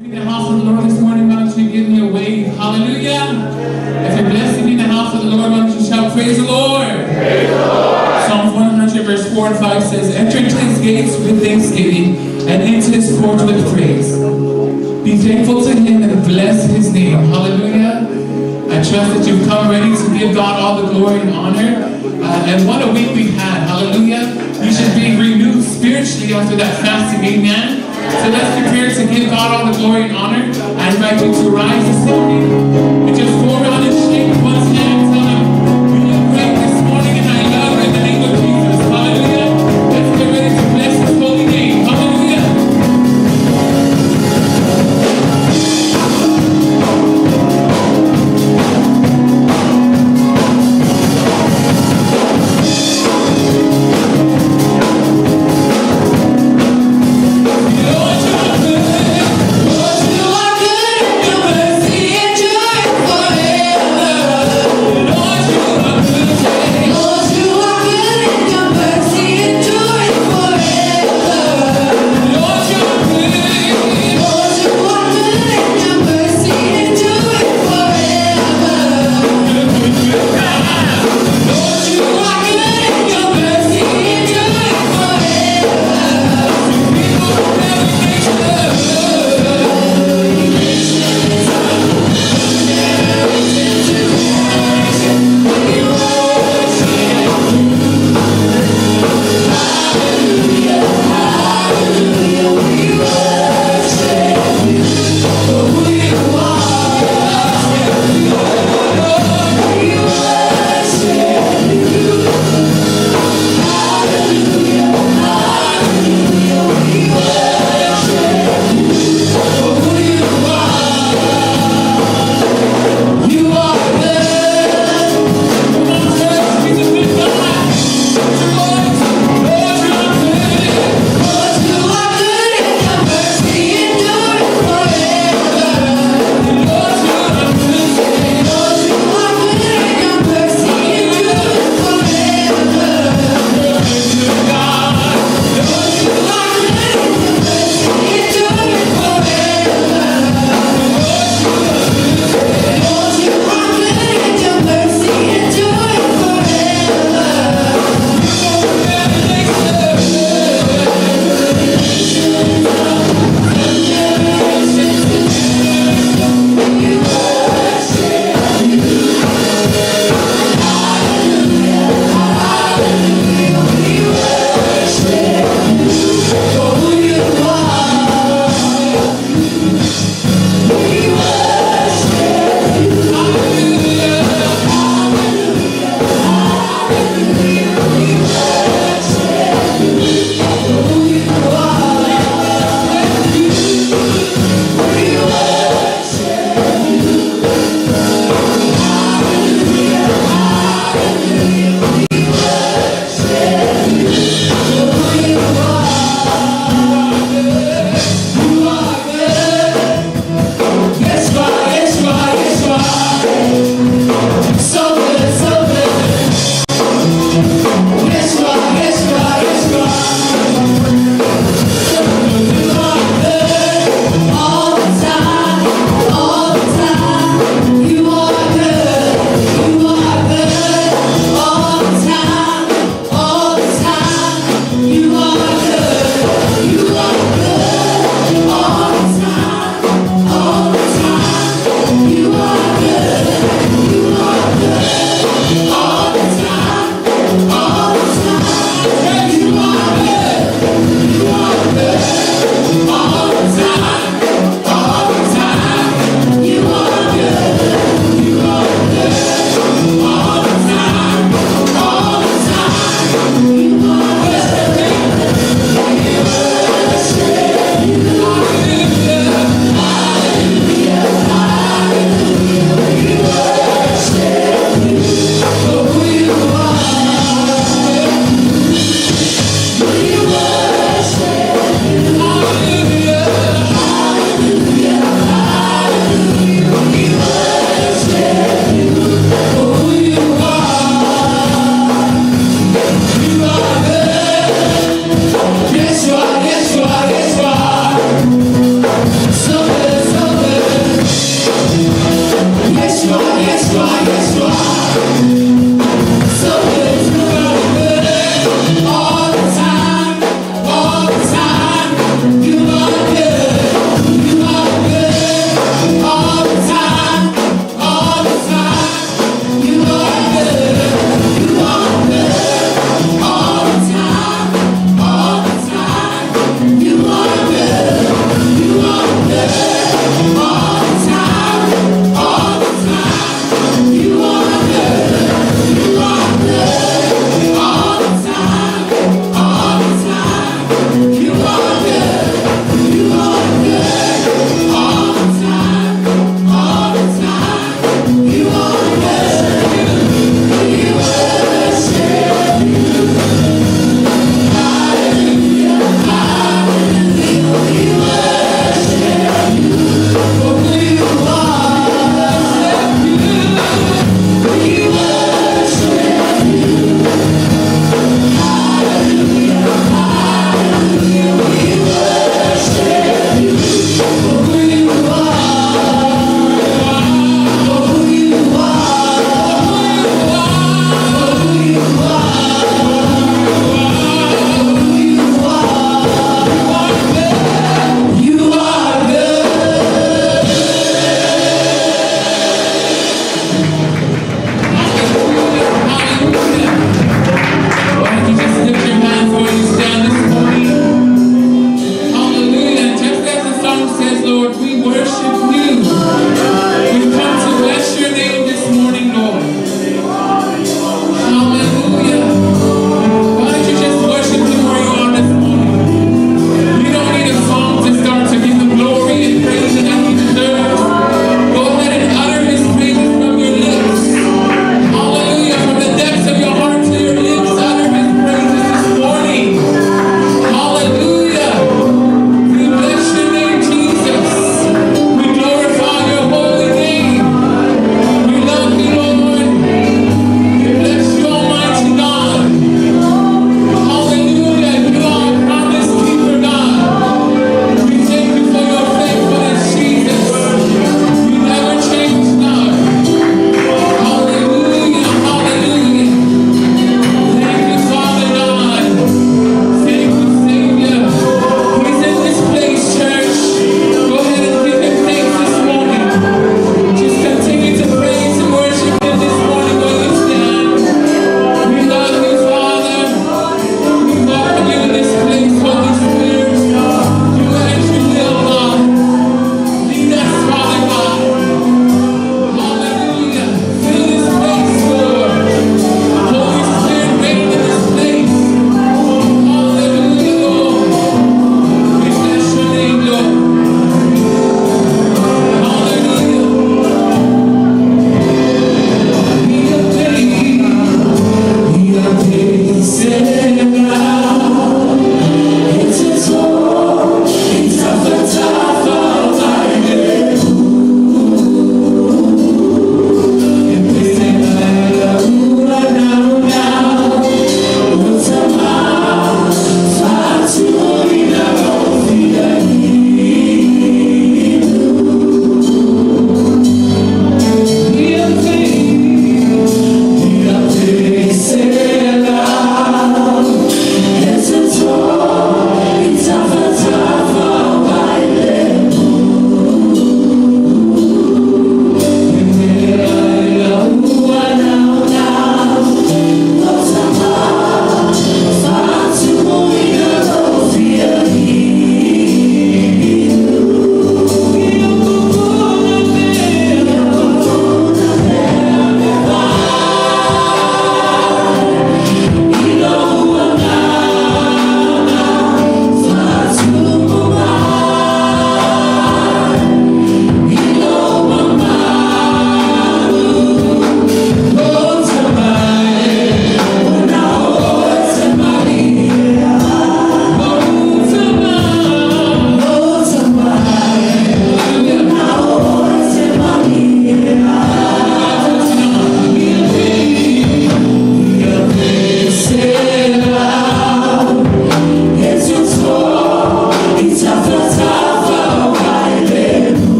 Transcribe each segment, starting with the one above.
In the house of the Lord this morning, why don't you give me a wave? Hallelujah. If you're blessed to be in the house of the Lord, why don't you shout, Praise the Lord? Praise the Lord. Psalms 100, verse 4 and 5 says, Enter into his gates with thanksgiving and into his courts with praise. Be thankful to him and bless his name. Hallelujah. I trust that you've come ready to give God all the glory and honor. And what a week we've had. Hallelujah. You should be renewed spiritually after that fasting. Amen. So let's prepare to give God all the glory and honor. I invite you to rise this morning and just go around and shake one's hand and tell them, You look great this morning and I love you in the name of Jesus. Hallelujah. Let's get ready to bless his holy name. Hallelujah. Lord, you are good. Lord, you are good. Your mercy endures.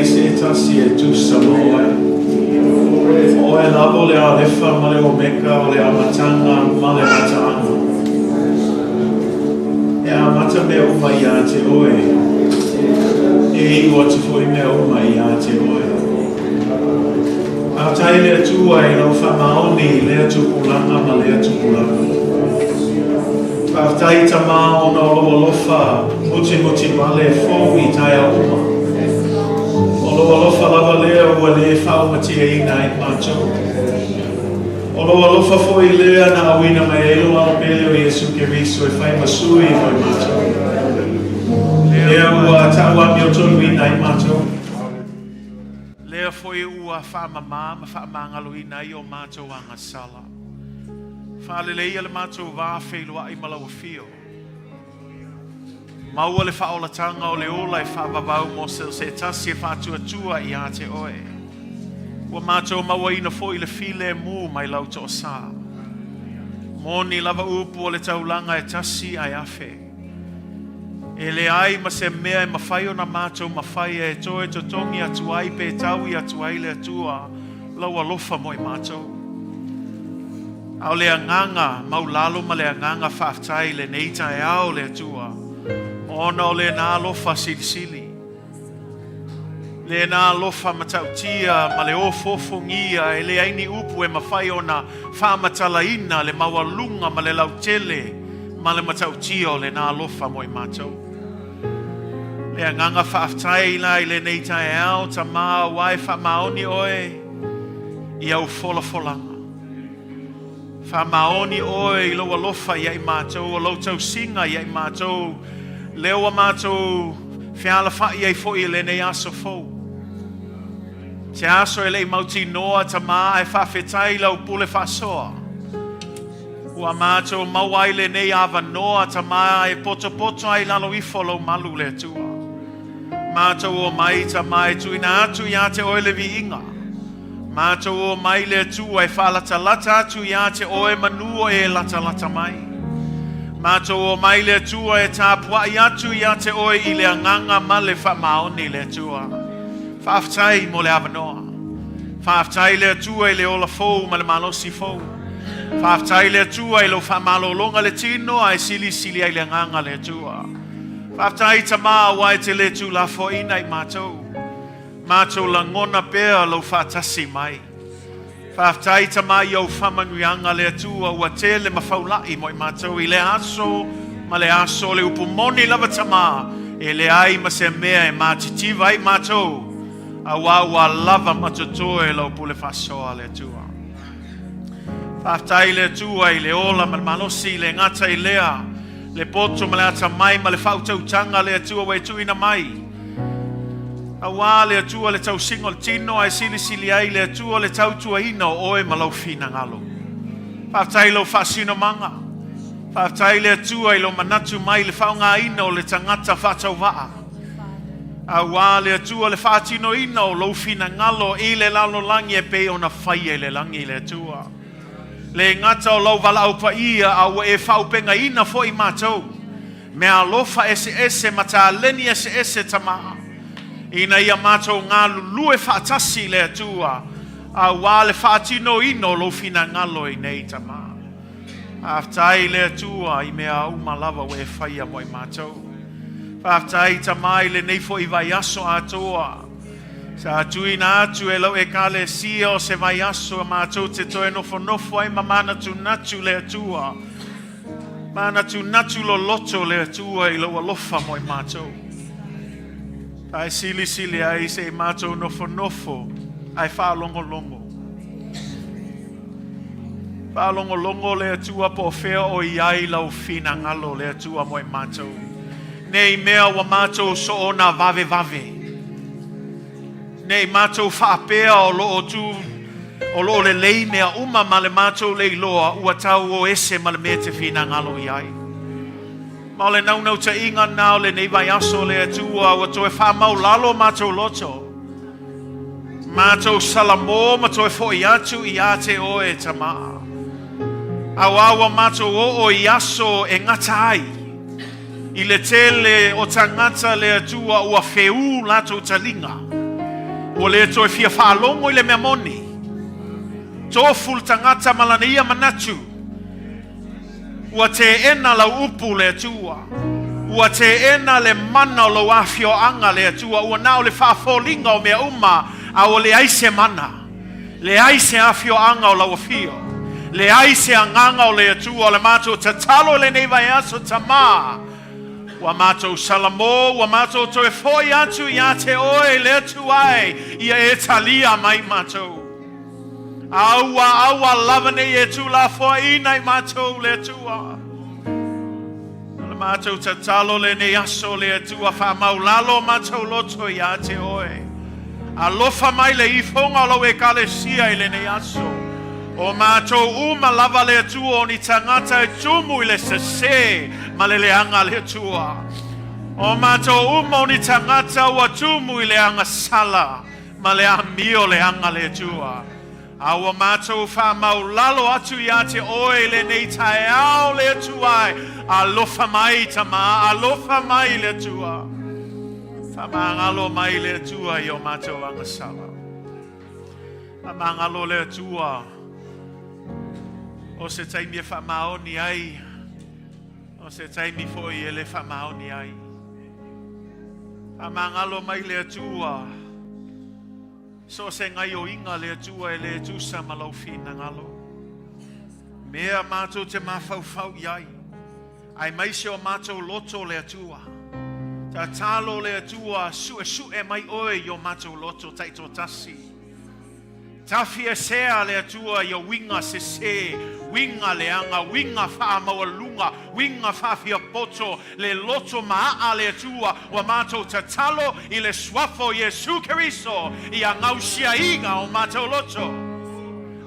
leai se tasi e tusa ma Oe. O Oe lava o le Alefa ma le Omeka, o le Amataga ma le Mataaga. E amata mea uma iā te Oe, e iu atu foi mea uma iā te Oe. Faafetai le Atua i lau faamaoni i lea tupulaga ma lea tupulaga. Faafetai Tama ona o lou alofa mutimuti vale fou i taeao uma. O lou alofa lava lea ua le faaumatiaina ai matou. O lou alofa foi lea na auina mai ai lou Alo pele o Iesu Keriso e fai ma sui mo i matou. Lea ua tauamiotonuina ai matou. Lea foi ua faamamā ma faamagaloina ai o matou agasala. Faaleleia le matou va feiloai ma lau afio. Maua le faaolataga o le ola e faavavau mo so se tasi e faatuatua iā te Oe. Ua matou mauaina foi le filemu mai lau toasā. Moni lava upu o le taulaga e tasi ae afe. E leai ma se mea e mafai ona matou mafaia e toe totogi atu ai pe taui atu ai le Atua lau alofa mo i matou. A o le agaga maulalo ma le agaga faafetai i lenei taeao le Atua, ona o lena alofa silisili, lena alofa matautia ma le ofoofogia e leai ni upu e mafai ona faamatalaina le maualuga ma le lautele ma le matautia o lena alofa mo i matou. Le agaga faafetai la i lenei taeao, Tama, aua e faamaoni Oe i au folafolaga. Faamaoni Oe i lou alofa ia i matou, o lou tausiga ia i matou, lea ua matou fealafai ai foi i lenei aso fou. Se aso e le i mautinoa, Tama, ae faafetai i lau pule faasoa. Ua matou maua ai lenei avanoa, Tama, e potopoto ai i lalo ifo lou malu, le Atua. Matou omai, Tama, e tuuina atu iā te Oe le viiga. Matou omai, le Atua, e faalatalata atu iā te Oe manu o e latalata mai. Matou omai, le Atua, e tapuai atu iā te Oe i le agaga ma le faamaoni, le Atua. Faafetai mo le avanoa. Faafetai, le Atua, i le ola fou ma le malosi fou. Faafetai le Atua i lou faamalologa le tino ae silisili ai le agaga le Atua. Faafetai Tama aua e te le tuulafoaiina i matou. Matou lagona pea lou faatasi mai. Faafetai Tama i ou faamanuiaga le Atua ua tele ma faulai mo i matou i lea aso ma le aso. O le upu moni lava Tama, e leai ma se mea e matitiva ai matou, aua ua lava ma totoe lau pule faasoa le Atua. Faafetai i le Atua i le ola ma le malosi, le gata i lea, le poto ma le atamai ma le faautautaga le Atua ua e tuuina mai. Auā le Atua le tausiga o le tino ae silisili ai le Atua le tautuaina o oe ma lou finagalo. Faafetai i lou faasinomaga. Faafetai i le Atua i lou manatu mai i le faaaogaina o le tagata faatauvaa. Auā le Atua le faatinoina o lou finagalo i le lalolagi e pei ona faia i le lagi, le Atua. Le gata o lau valaau paia, a ua e faaaupegaina foi matou, meaalofa eseese ma taleni eseese Tama, ina ia matou galulue faatasi i le Atua, auā le faatinoina o lou finagalo i nei Tama. Faafetai i le Atua i mea uma lava ua e faia mo i matou. Faafetai Tama i lenei foi vaiaso atoa. Sa tuuina atu e lau Ekalesia o se vaiaso matou te toe nofonofo ai ma manatunatu le Atua. Manatunatu loloto le Atua i lou alofa mo i matou. Ae silisili ai se i matou nofonofo ae faalogologo. Faalogologo le Atua po o fea o i ai lau finagalo le Atua mo i matou. Ne i mea ua matou soona vavevave. Ne i matou faapea o lo o tu o lo o lelei mea uma ma le matou le iloa ua tau o ese ma le mea e te finagalo i ai. Ma o le naunautaiga na o lenei vaiaso le Atua ua toe faamaulalo matou loto. Matou salamo ma toe foi atu iā te Oe, Tama. Auā ua matou oo i aso e gata ai i le tele o tagata le Atua ua feū latou taliga. Ua le toe fia faalogo i le mea moni. Tofu le tagata ma lana ia manatu. Ua teena lau upu le Atua. Ua teena le mana o lou afioaga le Atua. Ua na o le faafoliga o mea uma, a ua leai se mana. Leai se afioaga o lau afio. Leai se agaga o le Atua. O le matou tatalo i lenei vaiaso, Tamā, ua matou salamo, ua matou toe foi atu iā te Oe le Atua e, ia e talia mai matou. Aua, aua lava nei e tuulafoaiina i matou le Atua. O le matou tatalo lenei aso le Atua, faamaulalo matou loto iā te Oe. Alofa mai le ifoga o lau Ekalesia i lenei aso. O matou uma lava le Atua o ni tagata e tumu i le sese ma le leaga le Atua. O matou uma o ni tagata ua tumu i le agasala ma le amio leaga le Atua. A ua matou faamaulalo atu iā te Oe i lenei taeao le Atua e, alofa mai Tamā, alofa mai le Atua. Faamagalo mai le Atua i o matou agasala. Faamagalo le Atua o se taimi e faamaoni ai, o se taimi foi e le faamaoni ai. Faamagalo mai le Atua, so o se gaioiga le Atua e le tusa ma lou finagalo. Mea matou te mafaufau i ai, aemaise o matou loto le Atua. Tatalo le Atua, suesue mai oe i o matou loto taitoatasi. Tafiesea le Atua ia uiga sese, uiga leaga, uiga faamaualuga, uiga faafiapoto, le loto maaa le Atua ua matou tatalo i le Suafa o Iesu Keriso ia gausiaiga o matou loto.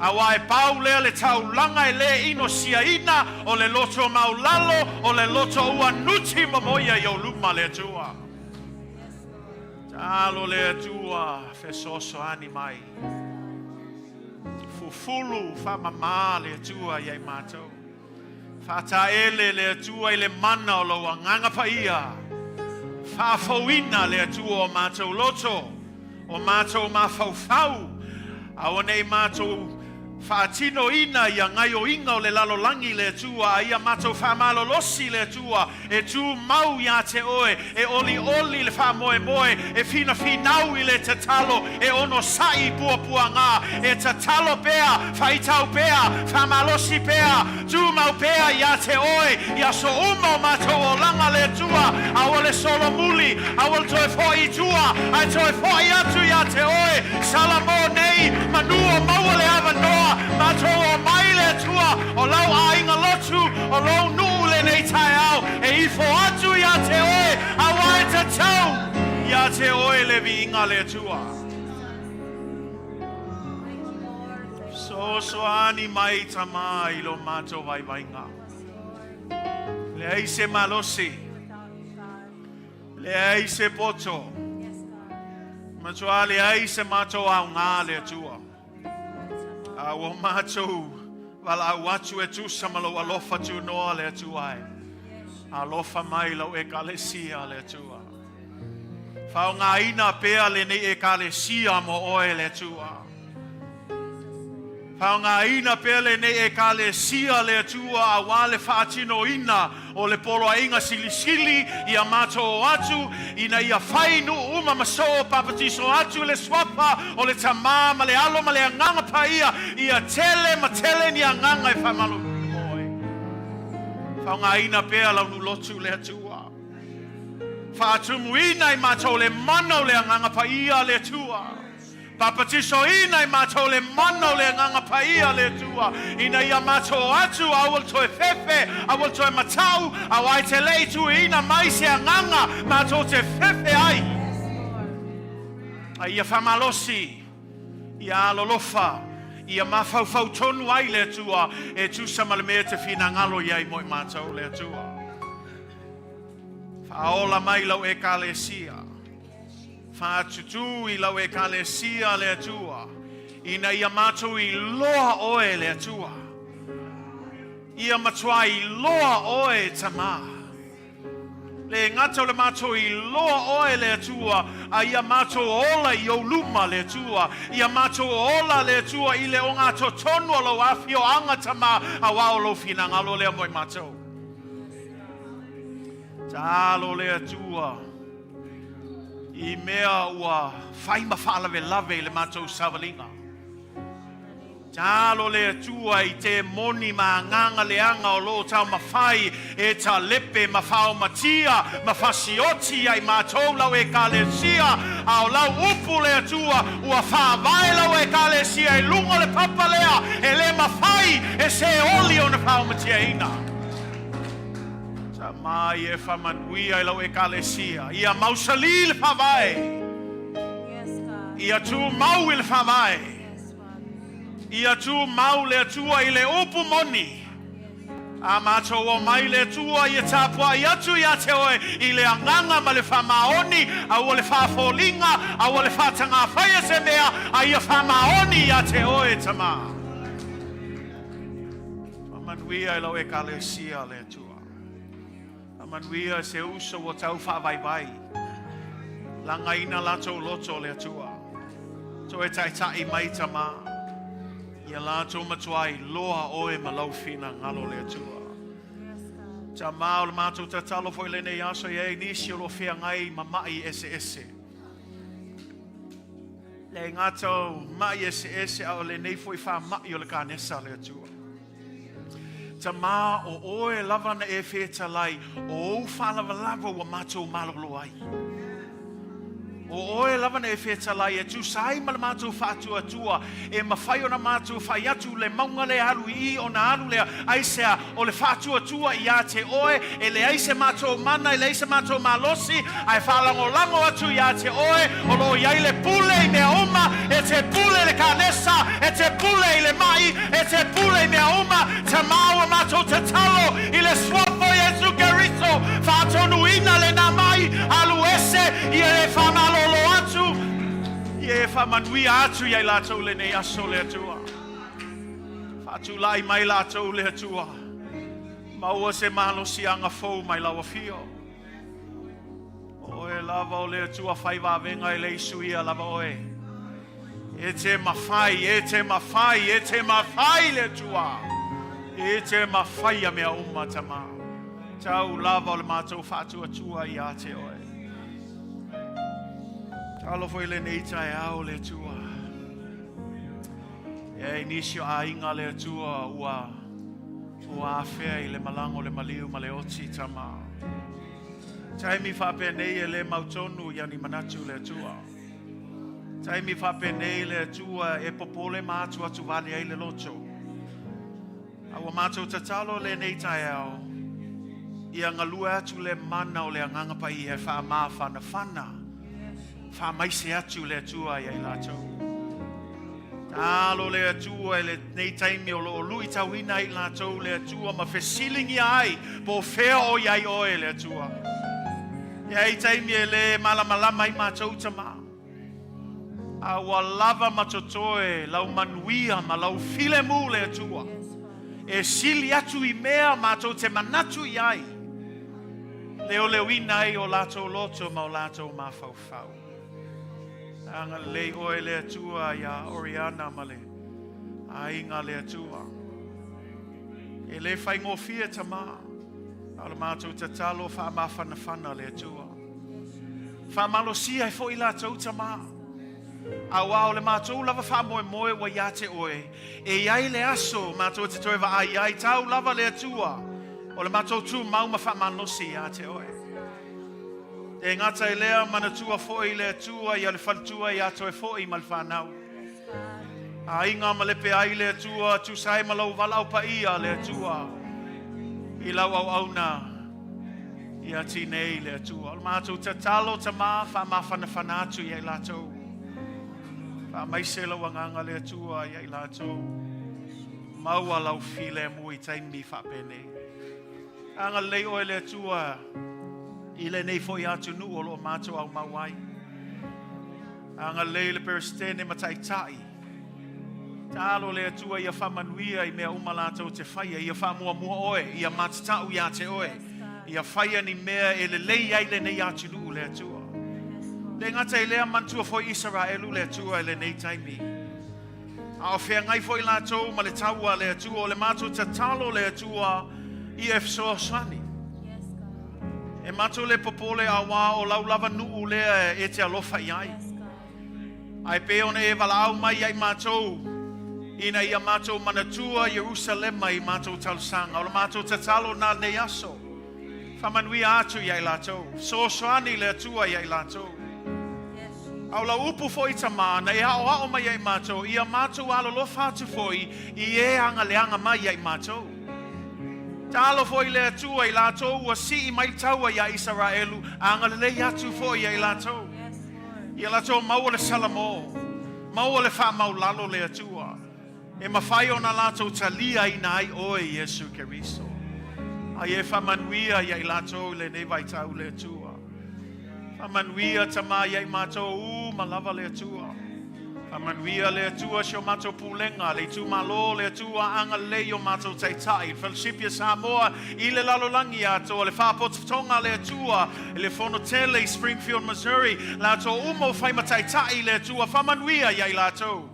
Aua e pau lea le taulaga e le inosiaina o le loto maulalo, o le loto ua nuti momoia i ou luma le Atua. Talo le Atua fesoasoani mai. Fufulu faamamā le Atua ia i matou. Faataele le Atua i le mana o lou Agaga Paia. Faafouina le Atua o matou loto, o matou mafaufau, aua ne i matou faatinoina ia gaioiga o le lalolagi le Atua, a ia matou faamalolosi le Atua E tumau iā te oe, e olioli le faamoemoe, e finafinau i le tatalo, e onosai i puapuagā, e tatalo pea, faitau pea, faamalosi pea, tumau pea iā te oe, i aso uma o matou olaga le Atua, aua le solomuli, aua le toe foʻi i tua, ae toe foʻi atu iā te oe, Salamo nei, manu o maua le avanoa, matou omai le Atua, o lau aiga lotu, O lou nuu lenei taeao e ifo atu iā te oe, auā e tatau iā te oe le viiga le Atua. Sosoani mai Tamā i lo matou vaivaiga. Leai se malosi, leai se poto, matuā leai se matou aoga le Atua. A ua matou valaau atu e tusa ma lou alofa tunoa le Atua e. Alofa mai lau Ekalesia le Atua. Faaaogaina pea lenei Ekalesia mo oe le Atua. Faaaogaina pea lenei Ekalesia le Atua auā le faatinoina o le poloaiga silisili ia matou o atu ina ia fai nuu uma ma soo papatiso atu i le Suafa o le Tamā ma le Alo ma le Agaga Paia ia tele ma tele ni agaga e faamalo mo oe. Faaaogaina pea lau nuu lotu le Atua. Faatumuina i matou le mana o le Agaga Paia le Atua. Papatisoina i matou le mana o le Agaga Paia le Atua, ina ia matou o atu, aua le toe fefe, aua le toe matau, auā e te le i tuuina mai se agaga matou te fefe ai. A ia faamalosi, ia alolofa, ia mafaufau tonu ai le Atua e tusa ma le mea e te finagalo i ai mo i matou le Atua. Faaola mai lau Ekalesia. Faatutū i lau Ekalesia le Atua, ina ia matou iloa Oe le Atua. Ia matuā iloa Oe, Tamā. Le gata o le matou iloa Oe le Atua, a ia matou ola i Ou luma, le Atua. Ia matou ola, le Atua, i le ogatotonu o Lou afioaga, Tama, auā o Lou finagalo lea mo i matou. Taalo le Atua i mea ua fai ma faalavelave i le matou savaliga. Taalo le Atua i te moni ma agaga leaga o lo o taumafai e talepe ma faaomatia ma fasioti ia i matou lau Ekalesia, a o lau upu le Atua ua faavae lau Ekalesia i luga o le papa lea e le mafai e se oli ona faaomatiaina. Tama ia e faamanuia i lau Ekalesia, ia mausali le faavae, ia tumau i le faavae. Ia tumau le Atua i le upu moni. A matou omai le Atua ia tapuai atu ia te oe i le agaga ma le faamaoni, aua le faafoliga, aua le faatagafaia se mea, a ia faamaoni ia te oe, Tama. Faamanuia i lau Ekalesia, le Atua. Faamanuia se uso ua tau faavaivai. Lagaina latou loto, le Atua. Toe taitai mai, Tama. Ia latou matua iloa Oe ma Lau finagalo, le Atua. Tama, o le matou tatalo foi lenei aso i ai nisi o lo o feagai ma ma'i eseese. Le gata o ma'i eseese, a o lenei foi faama'i o le kanesa, le Atua. Tama, o oe lava na e fetalai, o ou faalavalava ua matou malolo ai. O oe lava na e fetalai e tusa ai ma le matou faatuatua, e mafai ona matou fai atu le mauga lea alu i i ona alu lea, aisea, o le faatuatua ia te oe, e leai se matou mana, e leai se matou malosi, ae faalagolago atu ia te oe, o lo o i ai le pule i mea uma, e te pule i le kanesa, e te pule i le maʻi, e te pule i mea uma, Tama ua matou tatalo i le Suafa o Iesu Keriso, faatonuina lena maʻi, alu ese, ia e faamalolo atu, ia e faamanuia atu ia i latou lenei aso, le Atua. Faatulai mai latou, le Atua. Maua se malosiaga fou mai lau afio. O oe lava o le Atua fai vavega e le isuia lava oe. E te mafai, e te mafai, e te mafai le Atua. E te mafai a mea uma, Tama. Tau lava o le matou faatuatua ia te oe. Talo foi lenei taeao le Atua. E i nisi o aiga le Atua ua ua afea i le malaga o le maliu ma le oti, Tama. Taimi faapenei e le mautonu ia ni manatu le Atua. Taimi faapenei le Atua e popole ma atuatu vale ai le loto. A ua matou tatalo lenei taeao, ia galue atu le mana o le Agaga Paia e faamafanafana, faamaise atu le Atua ia i latou. Talo le Atua i lenei taimi o lo o luitauina ai i latou le Atua ma fesiligia ai po o fea o i ai oe le Atua. E ai taimi e le malamalama ai matou Tama. A ua lava ma totoe lau manuia ma lau filemu le Atua. E sili atu i mea matou te manatu i ai, leoleoina ai o latou loto ma o latou mafaufau. Agalelei oe le Atua iā Oriana ma le aiga le Atua. E le faigofie Tama, a o le matou tatalo faamafanafana le Atua. Faamalosia ai foi latou Tama. Auā o le matou lava faamoemoe ua ia te oe, e i ai le aso matou te toe vaai ai, tau lava le Atua o le matou tumau ma faamalosi ia te oe. E gata i lea, manatua foi le Atua ia le faletua ia toe foi ma le fanau. Aiga ma le peai le Atua, tusa ai ma lou valaau paia le Atua i lau auauna ia tinei le Atua. O le matou tatalo Tama, faamafanafana atu ia i latou. Faamaise lau agaga le Atua ia i latou. Maua lau filemu i taimi faapenei. Agalelei oe le Atua i lenei foi atunuu o lo o matou aumau ai. Agalelei le Peresetene ma Taitai. Taalo le Atua ia faamanuia i mea uma latou te faia, ia faamuamua oe, ia matatau ia te oe. Ia faia ni mea e lelei ai lenei atunuu le Atua. Le gata i lea manatua foi Isaraelu le Atua i lenei taimi. A o feagai foi latou ma le taua a le Atua, o le matou tatalo le Atua ia e fesoasoani. E matou le popole auā o lau lava nuu lea e te alofa i ai. Ae pei ona e valaau mai ia i matou, ina ia matou manatua Ierusalema i matou talosaga. O le matou tatalo na lenei aso. Faamanuia atu ia i latou. Fesoasoani le Atua ia i latou. A o lau upu foi Tamā, na e aoao mai ia i matou, ia matou alolofa atu foi i e agaleaga mai ia i matou. Talo foi le Atua i latou ua sii mai le taua iā Isaraelu, agalelei atu foi ia i latou. Ia latou maua le salamo, maua le faamaulalo le Atua, e mafai ona latou taliaina ai oe Iesu Keriso. A ia e faamanuia ia i latou i lenei vaitau le Atua. Faamanuia Tamā ia i matou uma lava le Atua. Faamanuia le Atua si o matou pulega, le itumalo le Atua agalelei i o matou taitai, le Fellowship a Samoa i le lalolagi atoa, le Faapotopotoga a le Atua i le Fono Tele i Springfield, Missouri, latou uma o fai ma taitai le Atua, faamanuia ia i latou.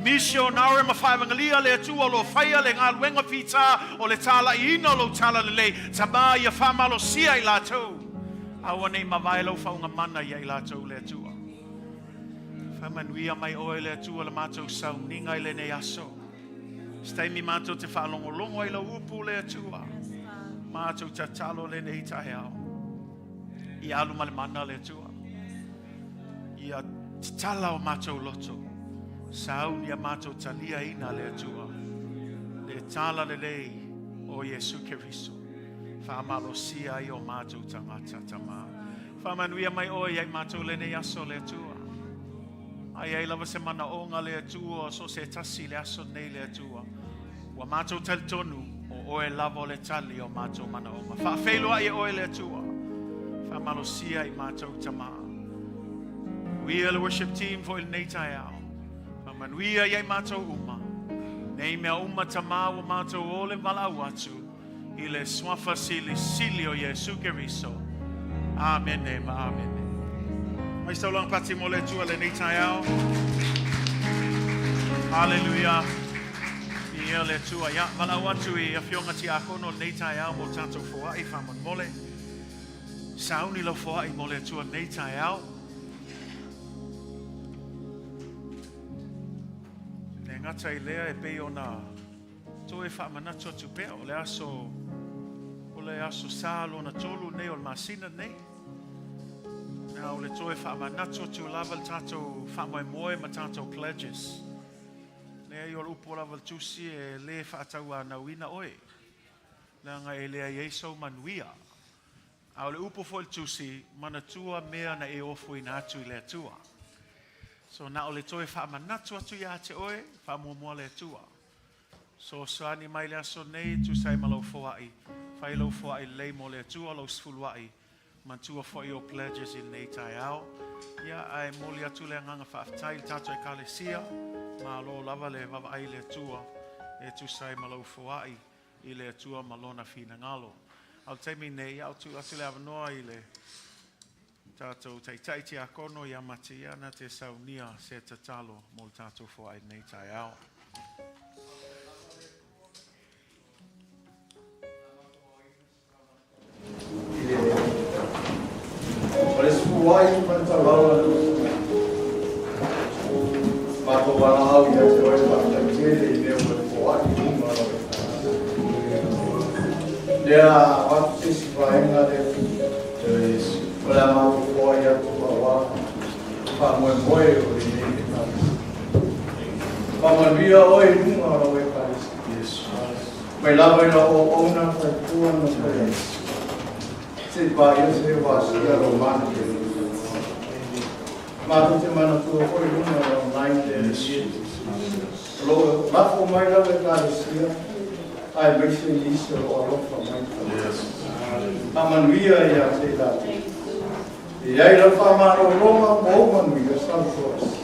Misionare ma faevangalia le Atua o lo o faia le galuega fita o le talaiina o lou talalelei, Tamā ia faamalosia i latou. Aua nei mavae lau faaugamana ia i latou le Atua. Faamanuia mai oe le Atua le matou sauniga i lenei aso. Se taimi matou te faalogologo ai lau upu le Atua. Matou tatalo lenei taeao. Ia alu ma le mana le Atua. Ia tatala o matou loto. Sauni a matou taliaina le Atua. Le tala lelei o Iesu Keriso. Faamalosia ai o matou tagata Tamā. Faamanuia mai oe ia i matou lenei aso le Atua. A i ai lava se manaoga le Atua o so o se tasi i le aso nei le Atua, ua matou talitonu o oe lava o le tali o matou manaoga. Faafeiloai e oe le Atua. Faamalosia i matou Tamā. Manuia le worship team foi i lenei taeao. Faamanuia ia i matou uma. Nei mea uma Tamā ua matou ole valaau atu i le Suafa Silisili o Iesu Keriso. Amene ma amene. Mai saulaga pati mo le Atua lenei taeao. Haleluia. Ia le Atua. Ia, valaau atu i afioga tiakono lenei taeao mo tatou foai faamolemole. Sauni lau foai mo le Atua lenei taeao. Le gata i lea e pei ona Toe faamanatu atu pea, o le aso, o le aso Sa lona tolu nei o le masina nei. A o le toe faamanatu atu lava le tatou faamoemoe ma tatou pledges. Leai, o le upu lava le Tusi e le faatauanauina oe, leaga e leai ai sou manuia. A o le upu foi le Tusi, manatua mea na e ofoina atu i le Atua. So na o le toe faamanatu atu ia te oe, faamuamua le Atua. Soasoani mai le aso nei e tusa ai ma lou foai. Fai lou foai lelei mo le Atua, lou sefuluai. Manatua foi o pledges i lenei taeao. Ia, ae momoli atu le agaga faafetai i le tatou Ekalesia. Malo lava le vaavaai i le Atua e tusa ai ma lou foai i le Atua ma Lona finagalo. A o le taimi nei, ia, o tuu atu le avanoa i le tatou Taitai Tiakono ia Matia na te saunia se tatalo mo le tatou foai lenei taeao. O le sefuluai ma le taulao a le matou valaau ia te oe, faafetai tele i mea ua e foai i luga o lau Ekalesia. Lea avatu se isi vaega lea o le a matou foai atu aua faamoemoe o lenei Ekalesia. Faamanuia oe i luga o lau Ekalesia. Mai lava i lau auauna faitua na fai ai. Se i paia se wasia lau mana ke Matou te manatua foi luga o le online le O lo o lafo mai lau Ekalesia aemaise nisi o lo o alofa mai. Faamanuia ia te i latou. E i ai lau faamalologa ma ou manuia salutoasi.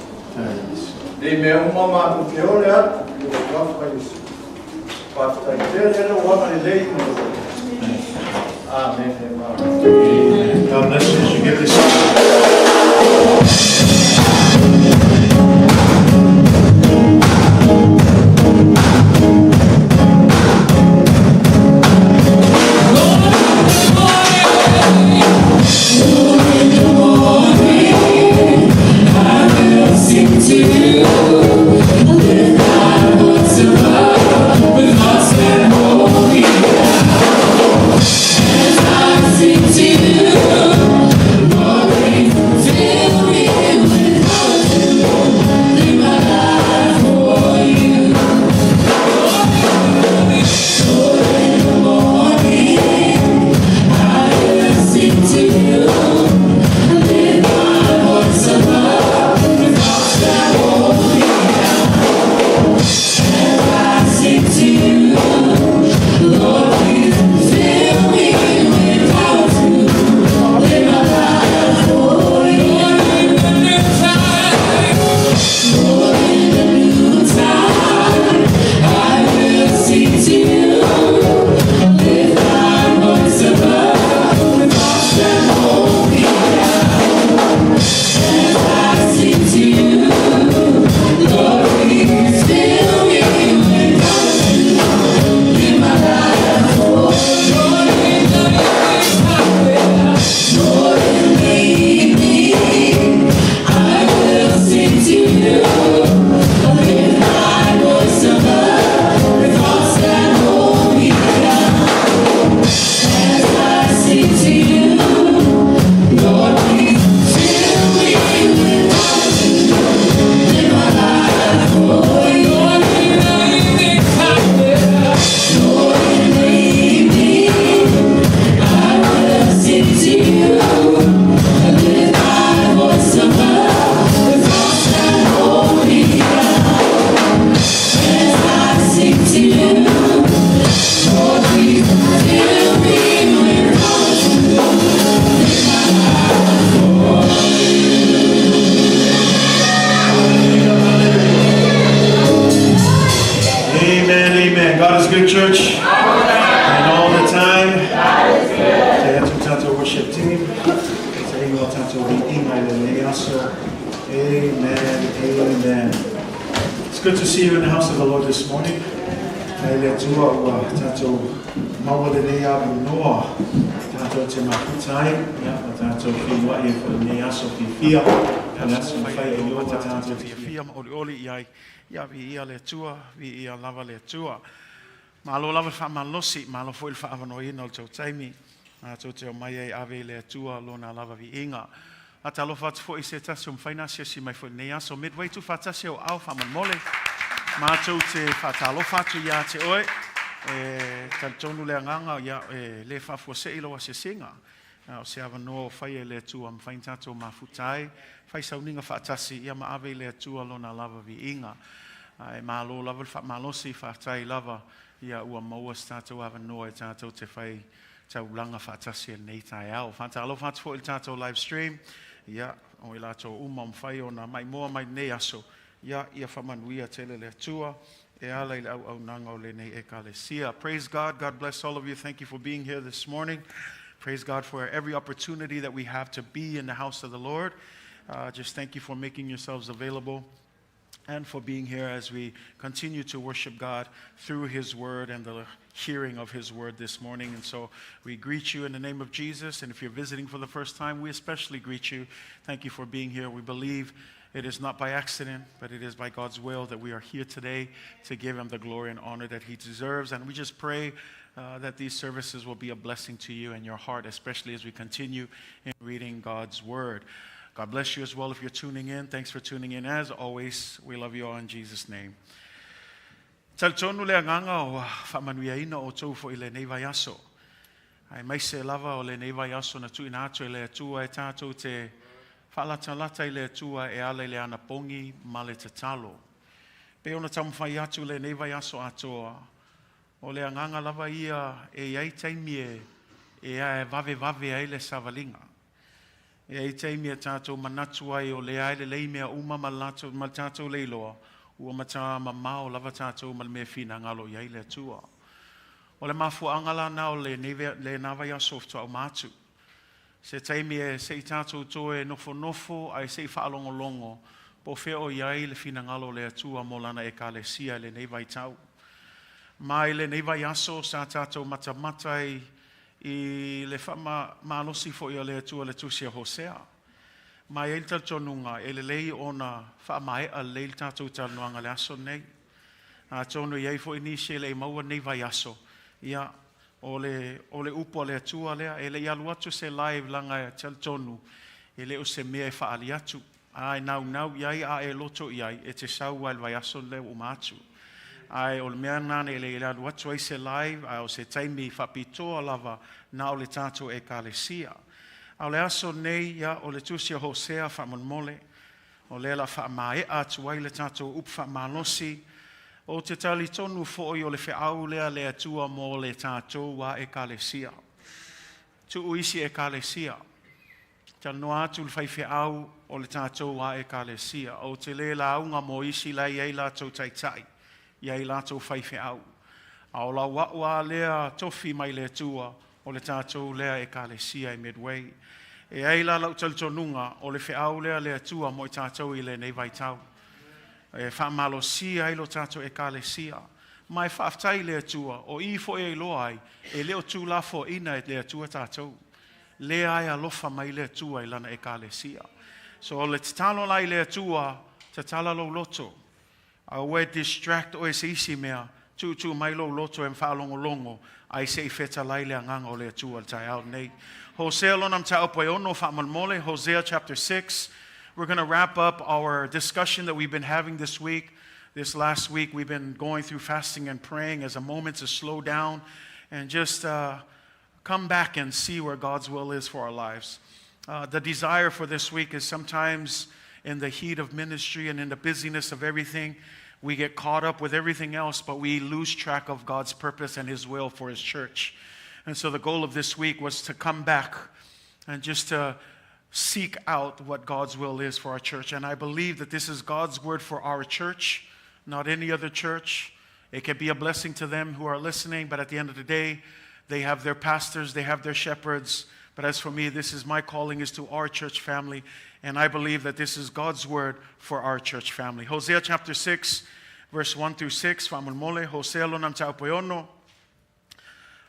Nei mea uma matou te ole atu i lou alofa Iesu. Faafetai tele lou agalelei ma lou alofa. Amene ma. Amen. God bless you as you give this. Amen, amen. God is good, church. And all the time. God is good. Te atu tātou worship team. Te ingoa tātou viiga i lenei aso. Amen, amen. It's good to see you in the house of the Lord this morning. E le Atua ua tātou maua lenei avanoa tātou te mafuta ai, ia, ma tātou whiua'i e fo lenei aso fiafia. Le aso mawhai e loa tātou te fiafia ma olioli i ai. Ia, viia le Atua, viia lava le Atua. Malo lava le faamalosi, malo foi le faaavanoaina o le tou taimi, matou te omai ai ave i le Atua Lona lava viiga. A talofa atu foi i se tasi o mafai na asiasi mai foi i lenei aso. Midway tuufaatasi au aao faamolemole. Matou te faatalofa atu ia te oe. E talitonu le agaga, ia, e le faafuasei lou asiasiga. A o se avanoa ua faia e le Atua, mafai ona tatou mafuta ai, fai sauniga faatasi, ia ma ave i le Atua Lona lava viiga. Ae malo lava le faamalosi, faafetai lava, ia ua maua se tatou avanoa e tatou te fai taulaga faatasi i lenei taeao. Faatalofa atu foi i le tatou live stream, ia, o i latou uma o mafai ona maimoa mai lenei aso, ia, ia faamanuia tele le Atua e ala i le auaunaga o lenei Ekalesia. Praise God. God bless all of you. Thank you for being here this morning. Praise God for every opportunity that we have to be in the house of the Lord. Just thank you for making yourselves available and for being here as we continue to worship God through His Word and the hearing of His Word this morning. And so we greet you in the name of Jesus. And if you're visiting for the first time, we especially greet you. Thank you for being here. We believe it is not by accident, but it is by God's will that we are here today to give Him the glory and honor that He deserves. And we just pray that these services will be a blessing to you and your heart, especially as we continue in reading God's Word. God bless you as well if you're tuning in. Thanks for tuning in. As always, we love you all in Jesus' name. Talitonu le agaga ua faamanuiaina outou foi i lenei vaiaso. Aemaise lava o lenei vaiaso na tuuina atu e le Atua e tatou te faalatalata i le Atua e ala i le anapogi ma le tatalo. Pei ona taumafai atu lenei vaiaso atoa, o le agaga lava ia e i ai taimi e e vavevave ai le savaliga. E i ai taimi e tatou manatu ai o lea e lelei mea uma ma le ma le tatou leiloa, ua matua mamao lava tatou ma le mea e finagalo i ai le Atua. O le mafuaaga lana o lenei lena vaiaso faatoa uma atu. Se taimi e se i tatou toe nofonofo ae se i faalogologo po o fea o i ai le finagalo o le Atua mo Lana Ekalesia i lenei vaitau. Ma i lenei vaiaso sa tatou matamata ai i le faamalosi foi a le Atua i le Tusi a Hosea. Ma e i ai le talitonuga e lelei ona faamaea lelei le tatou talanoaga i le aso lenei. Atonu e i ai foi nisi e le i maua lenei vaiaso, ia, o le, o le upu a le Atua lea. E le i alu atu se live leaga e talitonu e le o se mea e faaali atu. A e naunau i ai a e loto i ai, e te sau lava i le vaiaso lea ua uma atu. Ae o le mea lena e le i alu atu ai se live, a o se taimi faapitoa lava na o le tatou Ekalesia. A o le aso lenei, ia, o le Tusi a Hosea faamolemole, o lea o le a faamaea atu ai le tatou upu faamalosi. Ou te talitonu foi o le feau lea a le Atua mo le tatou a Ekalesia. Tuu isi Ekalesia, talanoa atu le faifeau o le tatou a Ekalesia. Ou te le lauga mo isi la e i ai latou taitai, i ai latou faifeau. A o lau au lava lea tofi mai le Atua o le tatou lea Ekalesia i Midway. E ai la lau talitonuga o le feau lea a le Atua mo i tatou i lenei vaitau. E faamalosia ai lo tatou Ekalesia. Ma e faafetai i le Atua, o i foi e iloa ai, e le o tuulafoaiina e le Atua tatou. Lea e alofa mai le Atua i Lana Ekalesia. So o le tatalo la i le Atua, tatala lou loto. Aua e distract oe e se isi mea, tuutuu mai lou loto e faalogologo ae se i fetalai le Agaga o le Atua i le taeao lenei. Hosea lona mataupu e 6 faamolemole, Hosea chapter 6. We're going to wrap up our discussion that we've been having this week. This last week we've been going through fasting and praying as a moment to slow down and just come back and see where God's will is for our lives. The desire for this week is sometimes in the heat of ministry and in the busyness of everything, we get caught up with everything else, but we lose track of God's purpose and His will for His church. And so the goal of this week was to come back and just to seek out what God's will is for our church. And I believe that this is God's word for our church, not any other church. It can be a blessing to them who are listening, but at the end of the day, they have their pastors, they have their shepherds. But as for me, this is my calling is to our church family, and I believe that this is God's word for our church family. Hosea chapter 6, verse 1 through 6, faamolemole, Hosea lona mataupu e 6,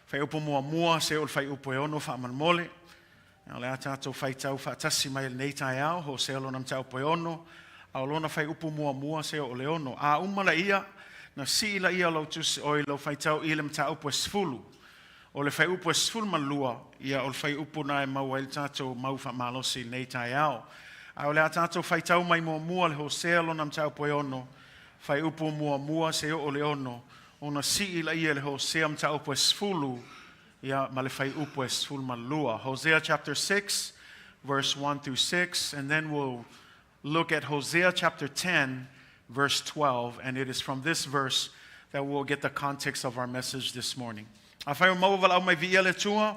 fuaiupu muamua, seia oo i le fuaiupu e 6, faamolemole. O le a tatou faitau faatasi mai lenei taeao, Hosea lona mataupu e 6, a o lona fuaiupu muamua seia oo i le 6. A uma laia, na sii laia o lau tusi, oi lau faitau i le mataupu e 10. O le fuaiupu e 12, ia o le fuaiupu na e maua ai le tatou mau faamalosi i lenei taeao. A o le a tatou faitau mai muamua le Hosea lona mataupu e 6, fuaiupu muamua seia oo i le 6, ona sii laia le Hosea mataupu e 10, ia ma le fuaiupu e 12. Hosea chapter 6, verse 1 through 6, and then we'll look at Hosea chapter 10, verse 12, and it is from this verse that we'll get the context of our message this morning. Afai o maua valaau mai viia le Atua,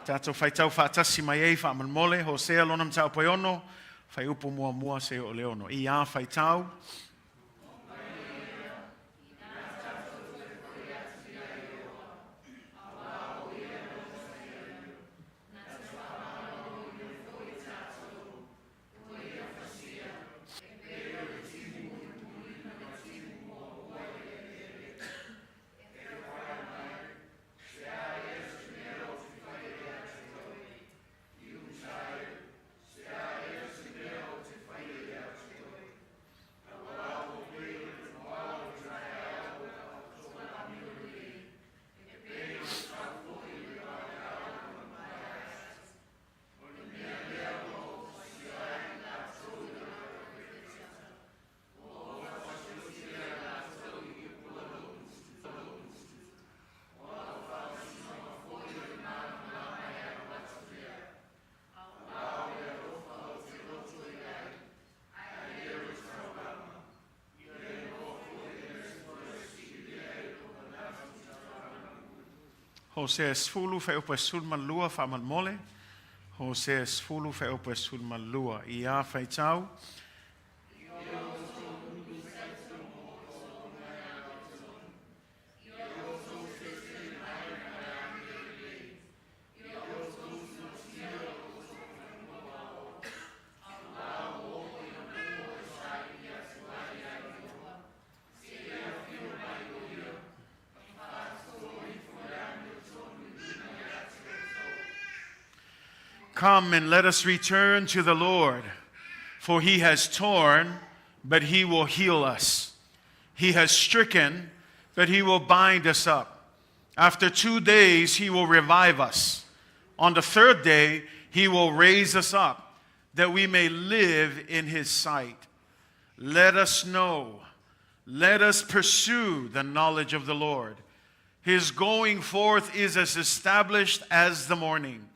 tatou faitau faatasi mai ai faamolemole, Hosea lona mataupu e 6, fuaiupu muamua seia oo i le 6. Ia faitau. Hosea 10, fuaiupu e 12 faamolemole. Hosea 10, fuaiupu e 12. Ia faitau. Come and let us return to the Lord, for he has torn, but he will heal us. He has stricken, but he will bind us up. After 2 days, he will revive us. On the third day, he will raise us up, that we may live in his sight. Let us know, let us pursue the knowledge of the Lord. His going forth is as established as the morning.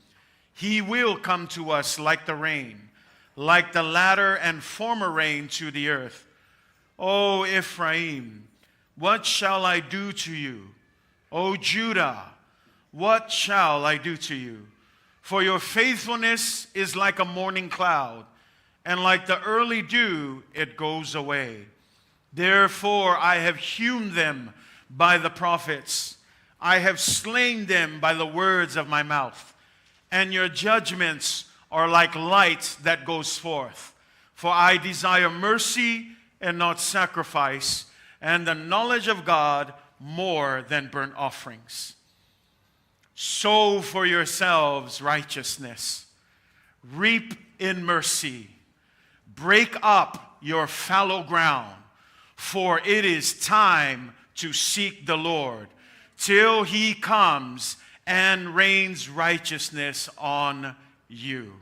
He will come to us like the rain, like the latter and former rain to the earth. O Ephraim, what shall I do to you? O Judah, what shall I do to you? For your faithfulness is like a morning cloud, and like the early dew, it goes away. Therefore I have hewn them by the prophets. I have slain them by the words of my mouth. And your judgments are like light that goes forth. For I desire mercy and not sacrifice, and the knowledge of God more than burnt offerings. Sow for yourselves righteousness. Reap in mercy. Break up your fallow ground, for it is time to seek the Lord, till he comes and rains righteousness on you.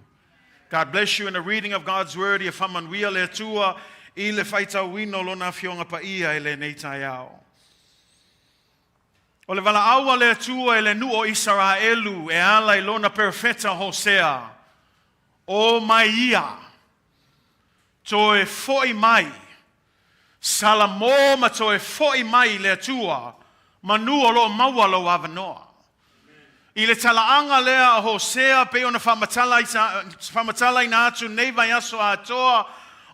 God bless you in the reading of God's word. Ia faamanuia le Atua i le faitauina o lona afioga paia i lenei taeao. O le valaau a le Atua i le nuu o Isaraelu e ala i lona perofeta Hosea, O mai ia, toe foʻi mai, Salamo ma toe foʻi mai i le Atua, manu o lo o maua lou avanoa. I le talaaga lea a Hosea pei ona faamatalaina atu nei vaiaso atoa,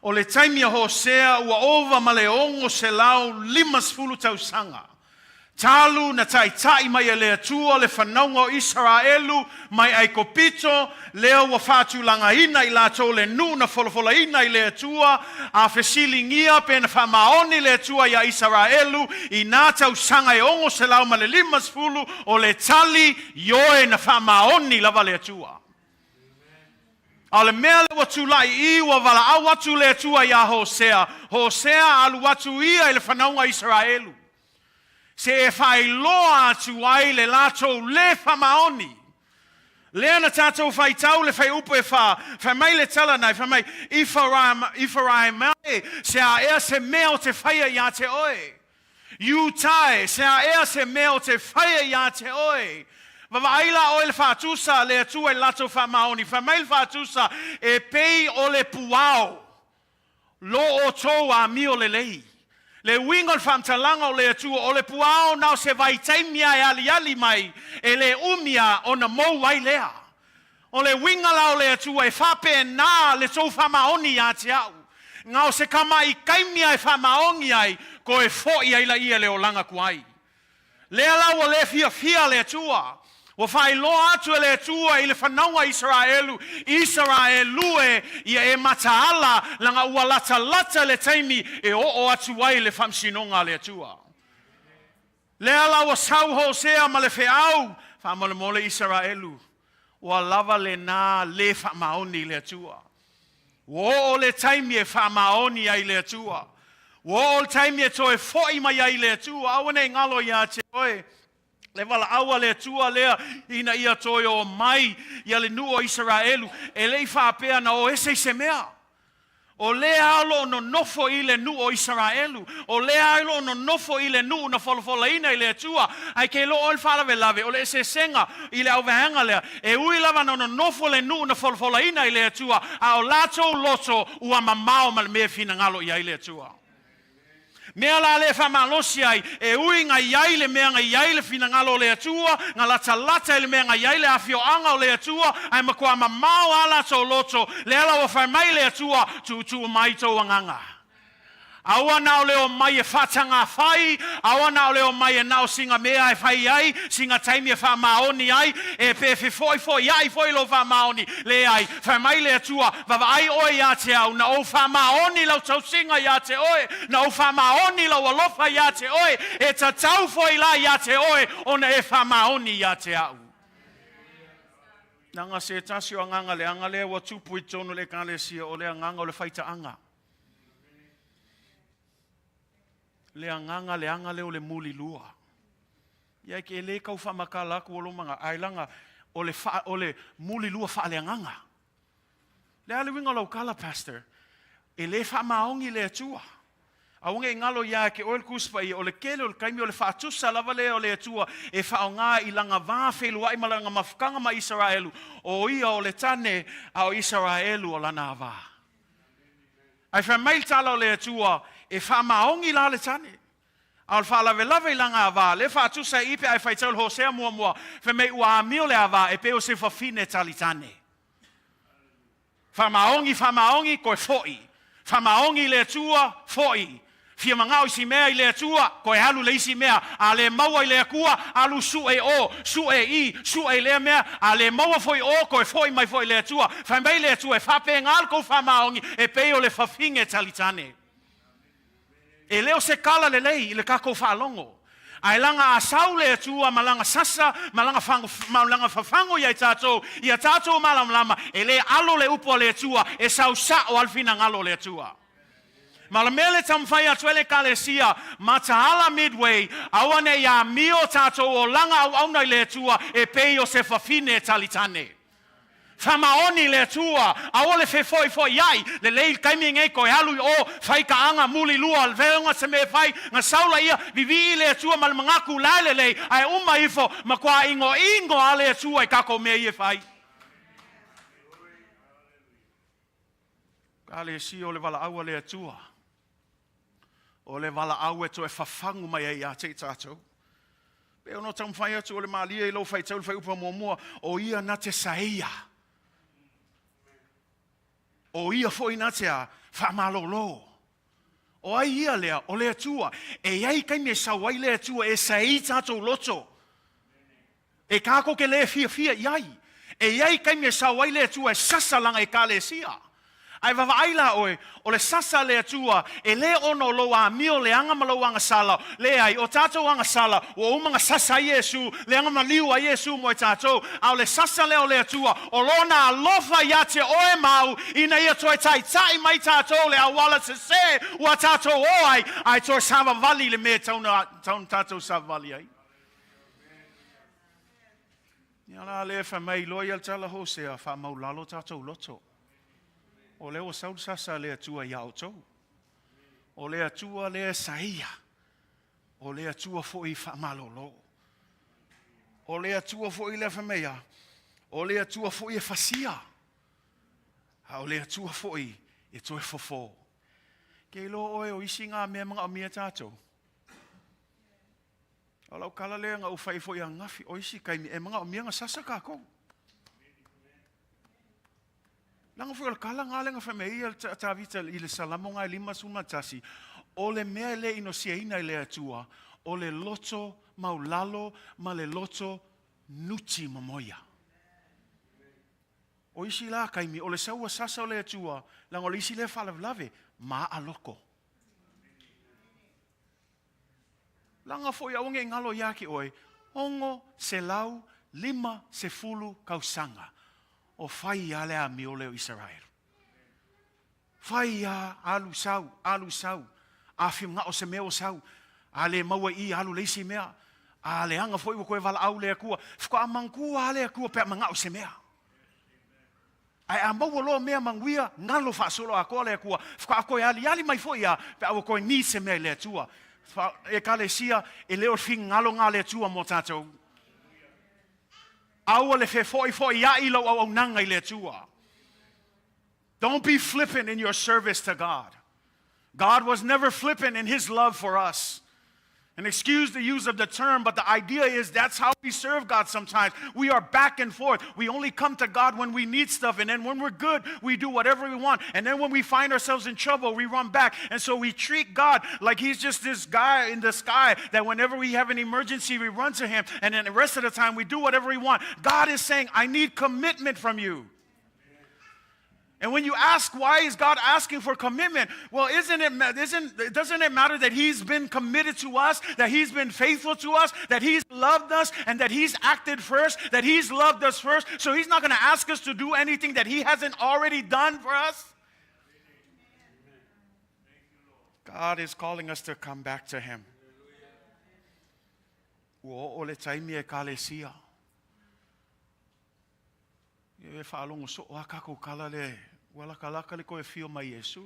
o le taimi a Hosea ua ova ma le 650 tausaga. Talu na taitai mai e le Atua le fanauga o Isaraelu mai Aikopito, lea ua faatulagaina i latou le nuu na folafolaina i le Atua, a fesiligia pe na faamaoni le Atua iā Isaraelu i nā tausaga e 650, o le tali, Ioe, na faamaoni lava le Atua. A o le mea lea ua tulai i, ua valaau atu le Atua iā Hosea, Hosea, alu atu ia i le fanauga Isaraelu, se e faailoa atu ai le latou lē faamaoni. Lea na tatou faitau le faiupu e fa, fai mai le tala nei, fai mai, Ifaraima e, se a ea se mea o te faia iā te oe. Iuta e, se a ea se mea o te faia iā te oe. Vavaai la oe le faatusa a le Atua i le latou faamaoni, fai mai le faatusa, e pei o le puao. Lo outou amio lelei. Le uiga o le faamatalaga o le Atua, o le puao na o se vaitaimi a e aliali mai, e le umi a ona mou ai lea. O le uiga la o le Atua e faapena le tou faamaoni ia te au. Na o se kamaʻi kaimi a e faamaoni ai, koe foʻi ai laia le olaga kuai. Lea la ua le fiafia le Atua. Ua faailoa atu e le Atua i le fanauga Isaraelu, Isaraelu e, ia e mataala, laga ua latalata le taimi e oo atu ai le faamasinoga a le Atua. Lea la ua sau Hosea ma le feau, Faamolemole Isaraelu, ua lava lenā le faamaoni i le Atua. Ua oo le taimi e faamaoni ai le Atua. Ua oo le taimi e toe foʻi mai ai le Atua. Aua ne i galo iā te oe le valaau a le Atua lea ina ia toe o mai ia le nuu o Isaraelu, e le i faapea na o ese i se mea. O lea o lo o nonofo i le nuu o Isaraelu, o lea o lo o nonofo i le nuu na folafolaina i le Atua, ae ke iloa oe le faalavelave o le eseesega i le auvaega lea, e ui lava na nonofo le nuu na folafolaina i le Atua, a o latou loto ua mamao ma le mea e finagalo i ai le Atua. Mea la lea e faamalosi ai, e ui na i ai le mea na i ai le finagalo o le Atua, na latalata i le mea na i ai le afioaga o le Atua, ae matua mamao a latou loto, lea la ua fai mai le Atua, Tuutuu mai tou agaga. Aua na o le omai e faatagafai, aua na o le omai e na o sina mea e fai ai, sina taimi e faamaoni ai, e pe fefoifoiaʻi foi lou faamaoni, Leai, fai mai le Atua, Vavaai oe iā te au, na ou faamaoni lau tausiga iā te oe, na ou faamaoni lau alofa iā te oe, e tatau foi la iā te oe ona e faamaoni iā te au. Leaga se tasi o agaga leaga lea ua tupu i totonu o le Ekalesia, o le agaga o le faitaaga. Le agaga leaga lea o le mulilua. Ia e le tau faamatala atu o lou manatu, ae leaga o le, fa, o le mulilua faaleagaga. Le a le uiga o lau tala, Pastor? E le faamaoni le Atua. Aua ne i galo ia te oe le Tusi Paia, o le tele o le taimi o le faatusa lava lea o le Atua e faaaoga i lana va feiloai ma lana mafutaga ma Isaraelu, o ia o le tane, a o Isaraelu o lana ava. Ae fai mai le tala o le Atua, e faamaoni la le tane. A o le faalavelave i lana ava, lea e faatusa i i pe a e faitau i le Hosea muamua, fai mai ua amio le ava e pei o se fafine talitane. Faamaoni, faamaoni, toe foi. Faamaoni i le Atua, foi. Fia manao i si mea i le Atua, toe alu i le isi mea. A le maua i le Atua, alu sue i o, sue i i, sue i lea mea. A le maua foi i o, toe foi mai foi i le Atua. Fai mai le Atua, e faapena le tou faamaoni, e pei o le fafine talitane. E le o se tala lelei i le tatou faalogo. Ae laga a sau le Atua ma lana sasa ma lana ma lana fafago ia i tatou, ia tatou malamalama, e le alo le upu a le Atua, e sau sa'o a le finagalo o le Atua. Ma o le mea le taumafai atu ai le Ekalesia, mataala Midway, aua ne i amio tatou olaga auauna i le Atua e pei o se fafine talitane. Faamaoni le Atua, aua le fefoifoiai, lelei le taimi nei toe alu i o, fai taaga muli lua, levega se mea e fai, na sau laia, vivii le Atua ma le manatu la e lelei, ae uma ifo, matua inoino a le Atua i tatou mea ia e fai. Ekalesia o le valaau a le Atua, o le valaau e toe fafagu mai ai ia te i tatou. Pei ona taumafai atu o le malie i lou faitau le fuaiupu muamua, o ia na te saeia. O ia foi na te a faamalolo. O ai ia lea? O le Atua. E i ai taimi e sau ai le Atua e saei tatou loto. E tatou te le fiafia i ai. E i ai taimi e sau ai le Atua e sasa lana Ekalesia. Ae vaavaai la oe, o le sasa a le Atua, e le ona o lou amio leaga ma lou agasala, leai, o tatou agasala, ua uma ona sasa ai Iesu, leaga maliu ai Iesu mo i tatou, a o le sasa lea o le Atua, o Lona alofa ia te oe ma au, ina ia toe taitai mai tatou le auala sese ua tatou o ai, ae toe savavali i le mea e tatau ona tatou savavali ai. Ia la lea fai mai loa ia le tala Hosea, faamaulalo tatou loto. O lea ua sau le sasa a le Atua ia outou. O le Atua lea e saia. O le Atua foi i faamalolo. O le Atua foi lea fai mai a, o le Atua foi e fasia. A o le Atua foi e toe fofo. Ke iloa oe o isi ngā mea manaomia tatou. O lau tala lea na ou fai foi ananafi, o isi taimi e manaomia na sasa tatou. Leaga foi o le tala na lea na fai mai ai ia Tavita i le Salamo na e 51, o le mea e le inosiaina e le Atua, o le loto maulalo ma le loto nuti momoia. O isi la taimi, o le sau a sasa o le Atua, leaga o le isi lea faalavelave, maa loko. Leaga foi aua ne i galo ia te oe, 650 tausaga o fai lava le amio lea o Isaraelu. Fai lava, alu sau, alu sau, a fia manao se mea ua sau, a le maua i i, alu le isi mea, a leaga foi ua toe valaau le Atua, faatoa manatua lava le Atua pe a manao i se mea. Ae a maua loa mea manuia, galo faasoloatoa le Atua, faatoa toe aliali mai foi lava pe a ua toe need se mea i le Atua. Ekalesia, e le o le finagalo lena a le Atua mo tatou. Aua le fefoifoiai lau auaunaga i le Atua. Don't be flippant in your service to God. God was never flippant in His love for us. And excuse the use of the term, but the idea is that's how we serve God sometimes. We are back and forth. We only come to God when we need stuff, and then when we're good, we do whatever we want. And then when we find ourselves in trouble, we run back. And so we treat God like He's just this guy in the sky that whenever we have an emergency, we run to Him. And then the rest of the time, we do whatever we want. God is saying, I need commitment from you. And when you ask, why is God asking for commitment? Well, isn't it, isn't, doesn't it matter that He's been committed to us, that He's been faithful to us, that He's loved us, and that He's acted first, that He's loved us first? So He's not going to ask us to do anything that He hasn't already done for us? God is calling us to come back to Him. Ua oo le taimi Ekalesia. E faalogo soo a kākou kala le ua lakalaka le toe afio mai Iesu.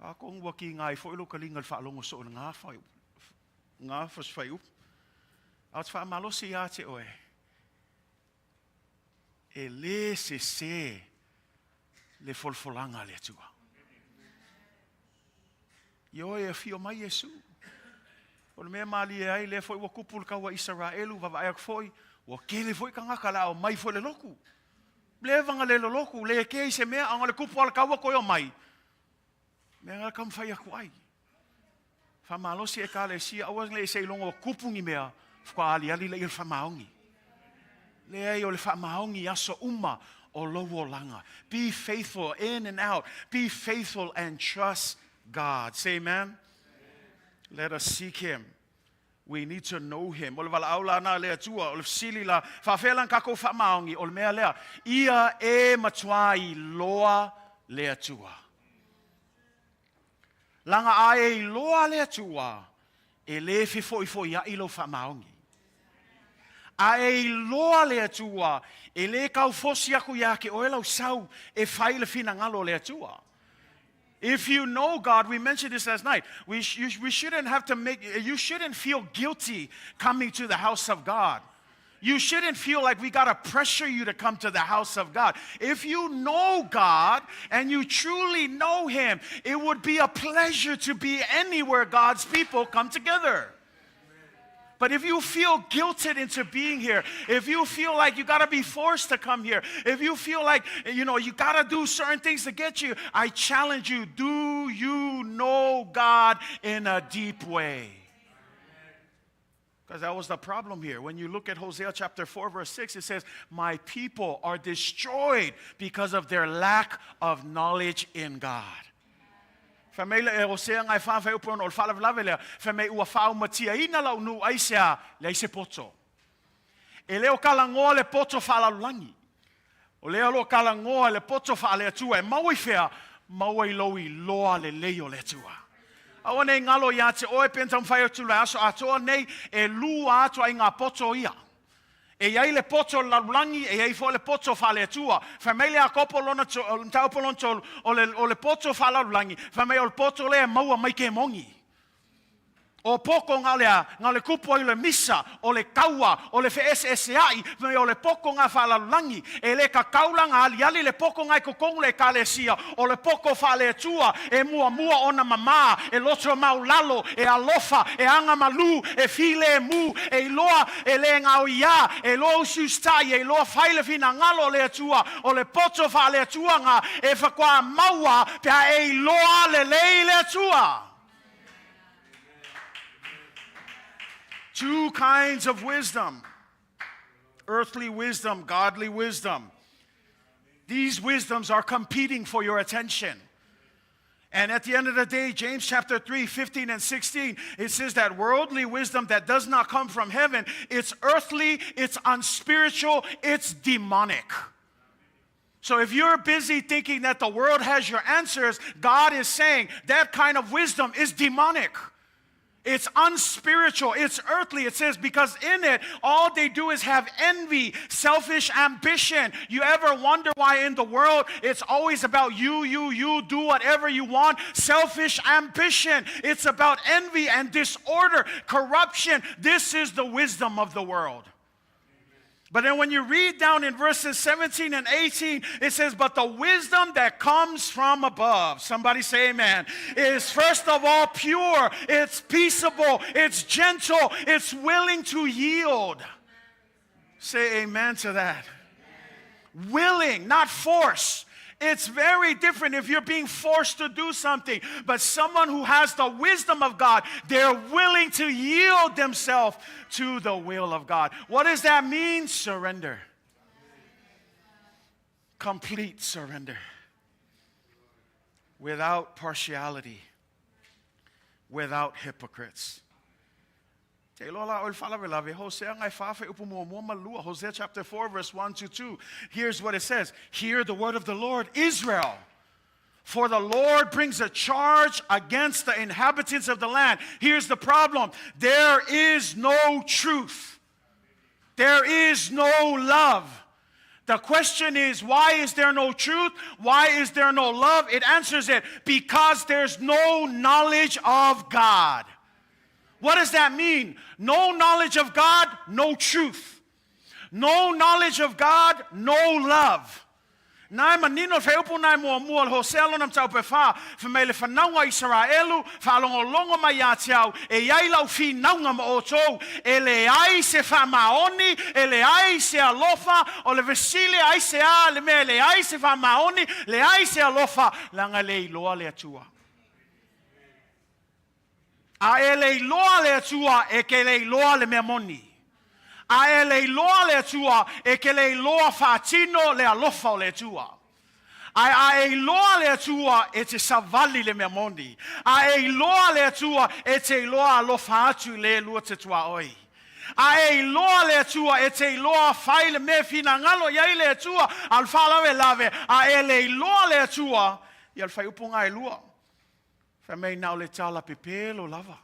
Atonu ua kiga ai foi lou taliga i le faalogo soo i lena fai, lena faiupu. Ae ou te faamalosi ia te oe, e lē sesē le folafolaga a le Atua. Ioe, e afio mai Iesu. O le mea malie ai, lea foi ua tupu le taua Isaraelu, vaavaai atu foi, ua tele foi tagata o le a omai foi i le lotu. Leva ona le lolotu, le kea i se mea, a ona le tupu lava o le taua toe omai. Mea na taumafai atu ai. Faamalosi Ekalesia, aua ne i seiloga ua tupu ni mea, faatoa aliali lea o le faamaoni. Leai, o le faamaoni i aso uma o lou olaga. Be faithful in and out. Be faithful and trust God. Say amen. Let us seek Him. We need to know Him. O le valaau lana a le Atua, o le fesili la, faafefea la ona tatou faamaoni, o le mea lea, ia e matua iloa le Atua. Laga a e iloa le Atua, e lē fefoifoiaʻi lou faamaoni. A e iloa le Atua, e lē taufosi aku iā te oe lau sau e fai le finagalo o le Atua. If you know God, we mentioned this last night, we, you, we shouldn't have to make, you shouldn't feel guilty coming to the house of God. You shouldn't feel like we got to pressure you to come to the house of God. If you know God and you truly know Him, it would be a pleasure to be anywhere God's people come together. But if you feel guilted into being here, if you feel like you got to be forced to come here, if you feel like, you got to do certain things to get you, I challenge you, do you know God in a deep way? Because that was the problem here. When you look at Hosea chapter 4, verse 6, it says, My people are destroyed because of their lack of knowledge in God. Fai mai le Hosea ngai wha whai upu o le faalavelave lea, fai mai ua faaumatiaina lau nuu aisea? Leai se poto. E le o talanoa le poto faalalolagi. O lea o lo o talanoa le poto faale-Atua e maua i fea? Maua i lou iloa lelei o le Atua. Aua nei galo iā te oe pe na taumafai atu i le aso atoa nei e lua atu ai ngā poto ia. E i ai le poto o le lalolagi, e i ai foi le poto faale-Atua. Fai mai le Iakopo lona mataupu lona tolu, o le, o le poto faalalolagi, fai mai o le poto lea e maua mai kemoni. O poko nga o le a, nga o le kupu ai o le misa, o le kaua, o le feʻeseʻeseaʻi, me o le poko nga faalalolagi. E le kakau la nga aliali le poko nga i totonu le Ekalesia, o le poko faale-Atua, e muamua ona mamā, e loto maulalo, e alofa, e agamalu, e filemu, e iloa, e le gaoiā, e iloa usiusitaʻi, e iloa fai le finagalo o le Atua, o le poto faale-Atua nga e faatoa maua pe a e iloa lelei le Atua. Two kinds of wisdom: earthly wisdom, godly wisdom. These wisdoms are competing for your attention. And at the end of the day, James chapter 3, 15 and 16, it says that worldly wisdom that does not come from heaven, it's earthly, it's unspiritual, it's demonic. So if you're busy thinking that the world has your answers, God is saying that kind of wisdom is demonic. It's unspiritual. It's earthly. It says, because in it, all they do is have envy, selfish ambition. You ever wonder why in the world it's always about you, you, you, do whatever you want? Selfish ambition. It's about envy and disorder, corruption. This is the wisdom of the world. But then when you read down in verses 17 and 18, it says, But the wisdom that comes from above, somebody say amen, is first of all pure, it's peaceable, it's gentle, it's willing to yield. Say amen to that. Willing, not force. It's very different if you're being forced to do something. But someone who has the wisdom of God, they're willing to yield themselves to the will of God. What does that mean? Surrender. Complete surrender. Without partiality. Without hypocrites. Te iloa la oe le faalavelave, Hosea agai 4 fuaiupu muamua ma lua, Hosea chapter 4 verse 1 to 2. Here's what it says. Hear the word of the Lord, Israel. For the Lord brings a charge against the inhabitants of the land. Here's the problem. There is no truth. There is no love. The question is, why is there no truth? Why is there no love? It answers it because there's no knowledge of God. What does that mean? No knowledge of God, no truth. No knowledge of God, no love. Na e manino le fuaiupu na e muamua o le Hosea lona mataupu e whā, Fai mai le fanauga a Isaraelu, faalogologo mai ia te au, e i ai lau finauga ma outou, e leai se faamaoni, e leai se alofa, o le fesili aisea le mea e leai se faamaoni, leai se alofa, leaga e le iloa le Atua. A e le iloa le Atua, e ke le iloa le mea moni. A e le iloa le Atua, e ke le iloa faatino le alofa o le Atua. Ae a e iloa le Atua, e te savali le mea moni. A e iloa le Atua, e te iloa alofa atu i le lua te tuaoi. A e iloa le Atua, e te iloa fai le mea e finagalo i ai le Atua, a o le faalavelave, a e le iloa le Atua, ia o le fuaiupu na e lua. Fai mai na o le tala pepelo lava.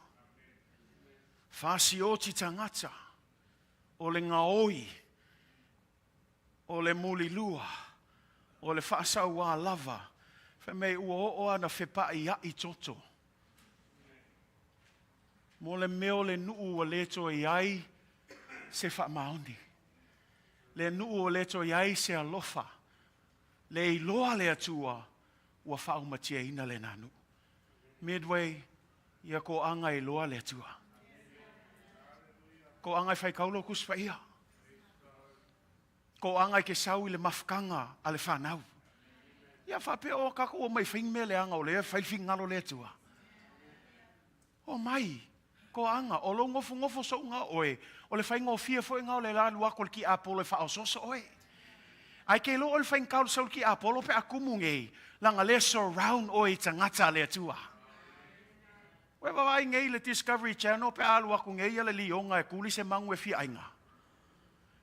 Fasioti tagata, o le gaoi, o le mulilua, o le faasauā lava. Fai mai ua oo lava ina fepaaiai toto. Mo le mea o le nuu ua le toe i ai se faamaoni. Le nuu ua le toe i ai se alofa. Le iloa le Atua ua faaumatiaina lena nuu. Midway, ia koaga e iloa le Atua. Koaga e faitau lou Tusi Paia. Koaga e te sau i le mafutaga a le fanau. Ia faapea o tatou omai e fai ni mea leaga o lea e fai le finagalo o le Atua. Omai, koaga, o lou nofonofo soʻu oe, o le faigofie foi na o le alu atu o le tiapolo e faaosooso oe. Ae ke iloa oe le faigata o le sau o le tiapolo pe a tumu nei, leaga lea e surround oe i tagata a le Atua. Ua e vaavaai nei i le Discovery Channel pe a alu atu nei ia le lioga e tuli se magu e fia aiga.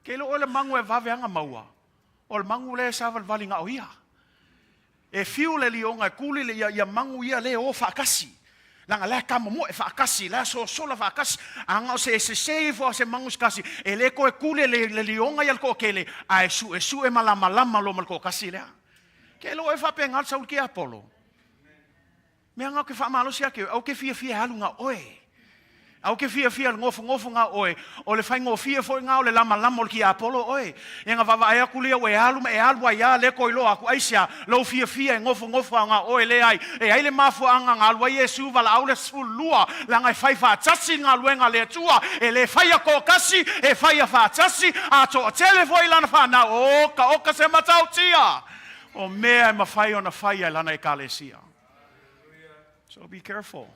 Ke iloa oe le magu e vave lava ona maua, o le magu lea e savalivali na o ia. E fiu le lioga e kuli le ia, ia magu ia le o faatasi. Leaga la e tamomoe faatasi, la e sosola faatasi. A na o se e sese ifo lava se magu se tasi, e le toe kuli e le, le lioga ia le toatele, ae suesue ma lamalama loa ma le toatasi lea. Ke iloa oe faapena le sau i le tiapolo. Mea na ou te faamalosi atu, aua te fiafia e alu na o oe. Aua te fiafia i le nofonofo na o oe, o le faigofie foi na o le lamalama o le tiapolo oe. Ia na vaavaai atu lea ua e alu ma e alu ai lava lea toe iloa atu, aisea, lou fiafia e nofonofo lava na o oe, leai. E i ai le mafuaaga na alu ai Iesu valaau le 12, leaga e fai faatasi le galuega a le Atua, e le faia toatasi, e faia faatasi, a toatele foi lana fanau, oka oka se matautia o mea e mafai ona faia e lana Ekalesia. So be careful.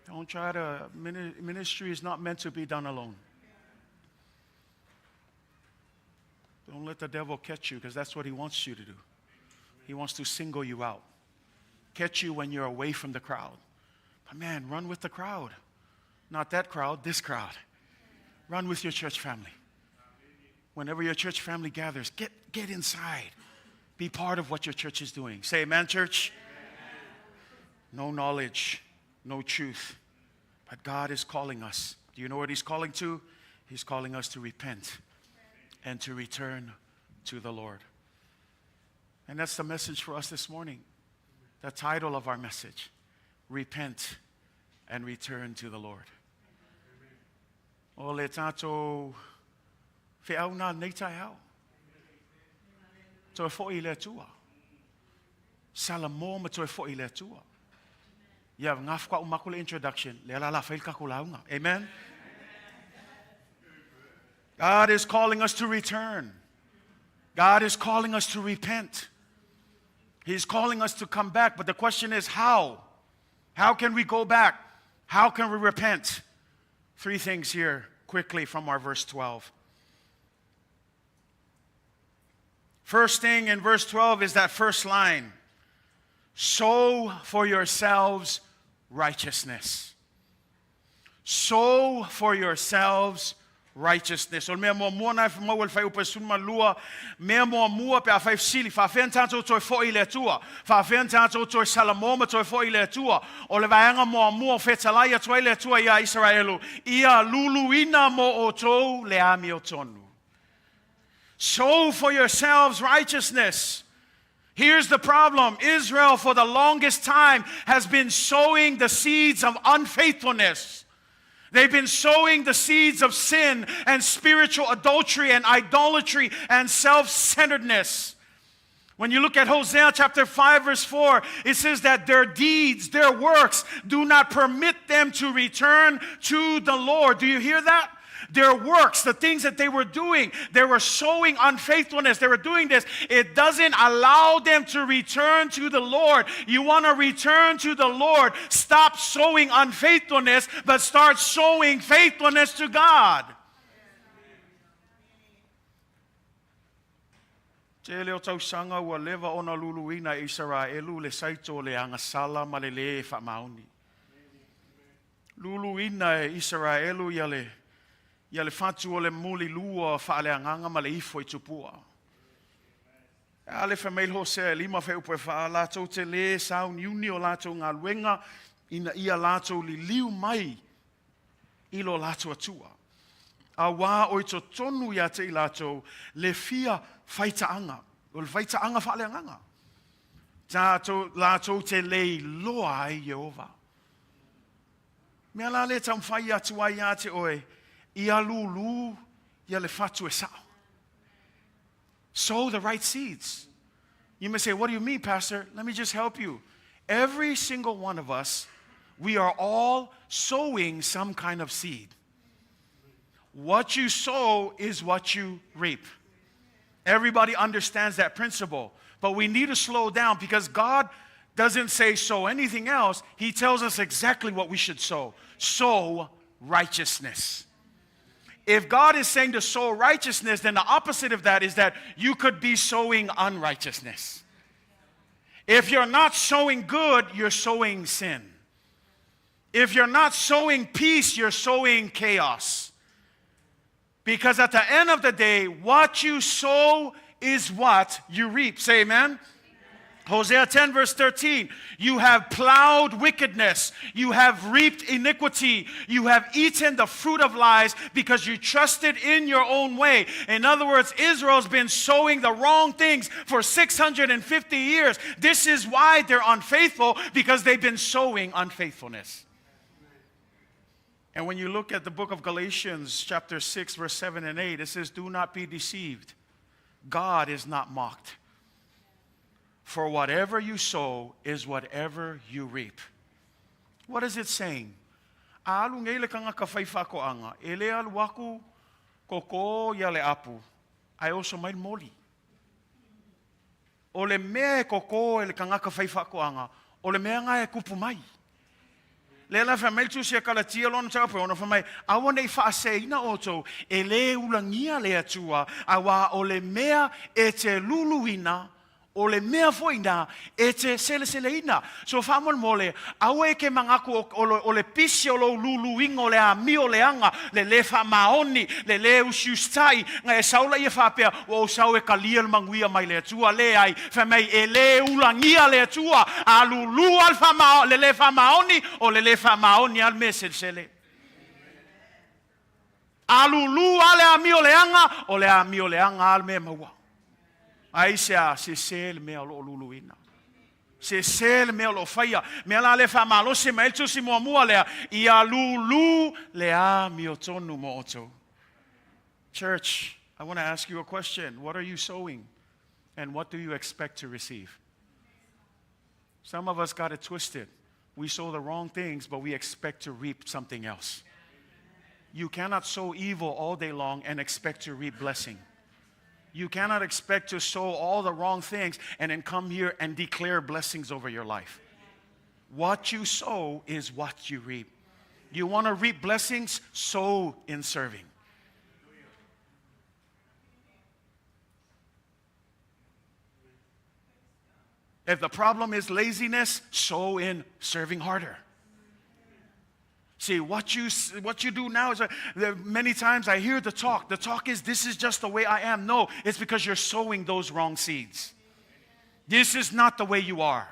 Don't try to, ministry is not meant to be done alone. Don't let the devil catch you because that's what he wants you to do. He wants to single you out, catch you when you're away from the crowd. But man, run with the crowd. Not that crowd, this crowd. Run with your church family. Whenever your church family gathers, get, get inside. Be part of what your church is doing. Say amen, church. Amen. No knowledge, no truth. But God is calling us. Do you know what He's calling to? He's calling us to repent and to return to the Lord. And that's the message for us this morning. The title of our message Repent and Return to the Lord. O le tatou feau na nei taeao. Toe foi i le Atua. Salamo ma toe foi i le Atua. Ia, gafa uma atu le introduction. Lea la la fai le tatou lauga. Amen? God is calling us to return. God is calling us to repent. He's calling us to come back. But the question is, how? How can we go back? How can we repent? Three things here quickly from our verse 12. First thing in verse 12 is that first line Sow for yourselves righteousness. Sow for yourselves righteousness. O le mea muamua na e maua i le fuaiupu e 12, mea muamua pe afai fesili, faafefea na tatou toe fo'i i le Atua? Faafefea na tatou toe salamo ma toe fo'i i le Atua? O le vaega muamua o fetalai atu ai le Atua iā Isaraelu, Ia luluina mo outou le amiotonu. Sow for yourselves righteousness. Here's the problem Israel, for the longest time, has been sowing the seeds of unfaithfulness. They've been sowing the seeds of sin and spiritual adultery and idolatry and self centeredness. When you look at Hosea chapter 5, verse 4, it says that their deeds, their works, do not permit them to return to the Lord. Do you hear that? Their works, the things that they were doing, they were sowing unfaithfulness. They were doing this. It doesn't allow them to return to the Lord. You want to return to the Lord, stop sowing unfaithfulness, but start sowing faithfulness to God. Tele o tausaga ua leva ona luluina e Isaraelu le saito o le agasala ma le lē faamaoni. Luluina e Isaraelu ia le ia le fatu o le mulilua faaleagaga ma le ifo i tupua. E a le fai mai le Hosea e lima fuaiupu e fa, latou te lē sauniuni o latou galuega ina ia latou liliu mai i lo latou Atua, auā o i totonu ia te i latou le fia faitaaga, o le faitaaga faaleagaga, tatou, latou te le iloa ai Ieova. Mea la lea e taumafai atu ai ia te oe, ia lūlū ia le fatu e sa'o. Sow the right seeds. You may say, What do you mean, Pastor? Let me just help you. Every single one of us, we are all sowing some kind of seed. What you sow is what you reap. Everybody understands that principle. But we need to slow down because God doesn't say sow anything else. He tells us exactly what we should sow sow righteousness. If God is saying to sow righteousness, then the opposite of that is that you could be sowing unrighteousness. If you're not sowing good, you're sowing sin. If you're not sowing peace, you're sowing chaos. Because at the end of the day, what you sow is what you reap. Say amen. Hosea 10, verse 13. You have plowed wickedness. You have reaped iniquity. You have eaten the fruit of lies because you trusted in your own way. In other words, Israel's been sowing the wrong things for 650 years. This is why they're unfaithful because they've been sowing unfaithfulness. And when you look at the book of Galatians, chapter 6, verse 7 and 8, it says, Do not be deceived. God is not mocked. For whatever you sow is whatever you reap. What is it saying? A alu nei le tagata fai faatoaga, e le alu aku koko ia le apu, ae oso mai le moli. O le mea e koko e le tagata fai faatoaga, o le mea na e kupu mai. Lea la fai mai le Tusi a Kalatia lona mataupu e ono, fai mai, Aua ne i faaseseina outou, e lē ulagia le Atua, auā o le mea e te luluina, o le mea foi na e te seleseleina. So faamolemole, aua e ke manatu o, o, o le pisi o lou luluina o le amio leaga, le lē faamaoni, le lē usiusitai, na e sau laia faapea, Ua ou sau e talia le manuia mai le Atua, leai, fai mai, e lē ulagia le Atua, a lulu lava le faama, le lē faamaoni, o le lē faamaoni lava le mea e selesele. A lulu lava le amio leaga, o le amio leaga lava le mea e maua. Aisea? Sese le mea o lo o luluina. Sese le mea o lo o faia. Mea la lea e faamalosi mai ai le tusi muamua lea, ia lulu le amiotonu mo outou. Church, I want to ask you a question. What are you sowing? And what do you expect to receive? Some of us got it twisted. We sow the wrong things, but we expect to reap something else. You cannot sow evil all day long and expect to reap blessing. You cannot expect to sow all the wrong things and then come here and declare blessings over your life. What you sow is what you reap. You want to reap blessings? Sow in serving. If the problem is laziness, sow in serving harder. See, what you, what you do now is many times I hear the talk. The talk is, this is just the way I am. No, it's because you're sowing those wrong seeds. This is not the way you are.